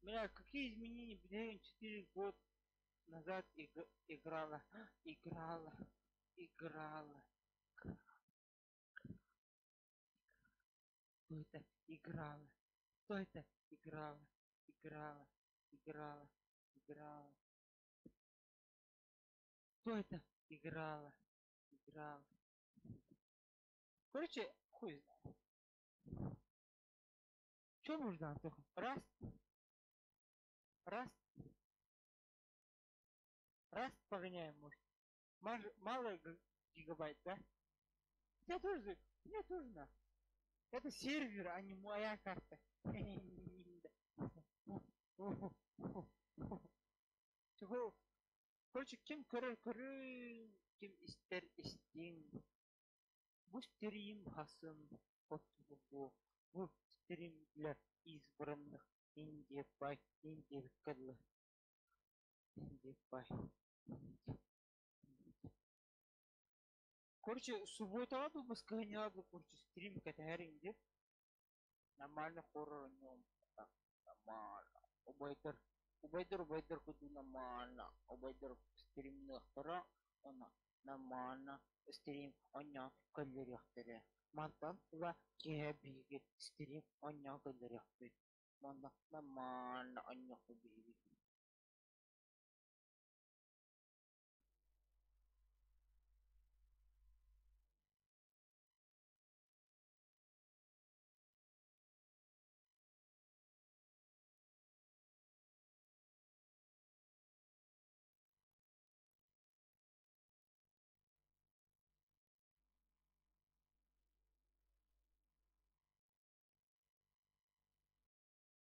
Бля, какие изменения, бля, 4 года назад играла, играла, играла. Кто это играла? Кто это играла? Играла, играла, играла. Кто это играла? Играла. Короче, хуй знает. Чё нужно, Антоха? Раз. Раз. Раз погоняем, может. Мало гигабайт, да? У тебя тоже, у меня тоже на. Это сервер, а не моя карта. Чего? Короче, ким көрөр көрүн, ким истэр истиҥ. Бу стрим хасын хотугу. Бу стрим для избранных. Индия пай, Индия кадла. Индия пай. Короче, суббота был, воскресенье был, короче, стрим катарин, где? Нормально хоррор нем. Нормально. Убайдар, убайдар, убайдар, куду нормально. Убайдар стрим нахтара, она нормально. Стрим оня калеряхтере. Мантан ла кебиге стрим оня калеряхты. Манда нормально оня кубиги.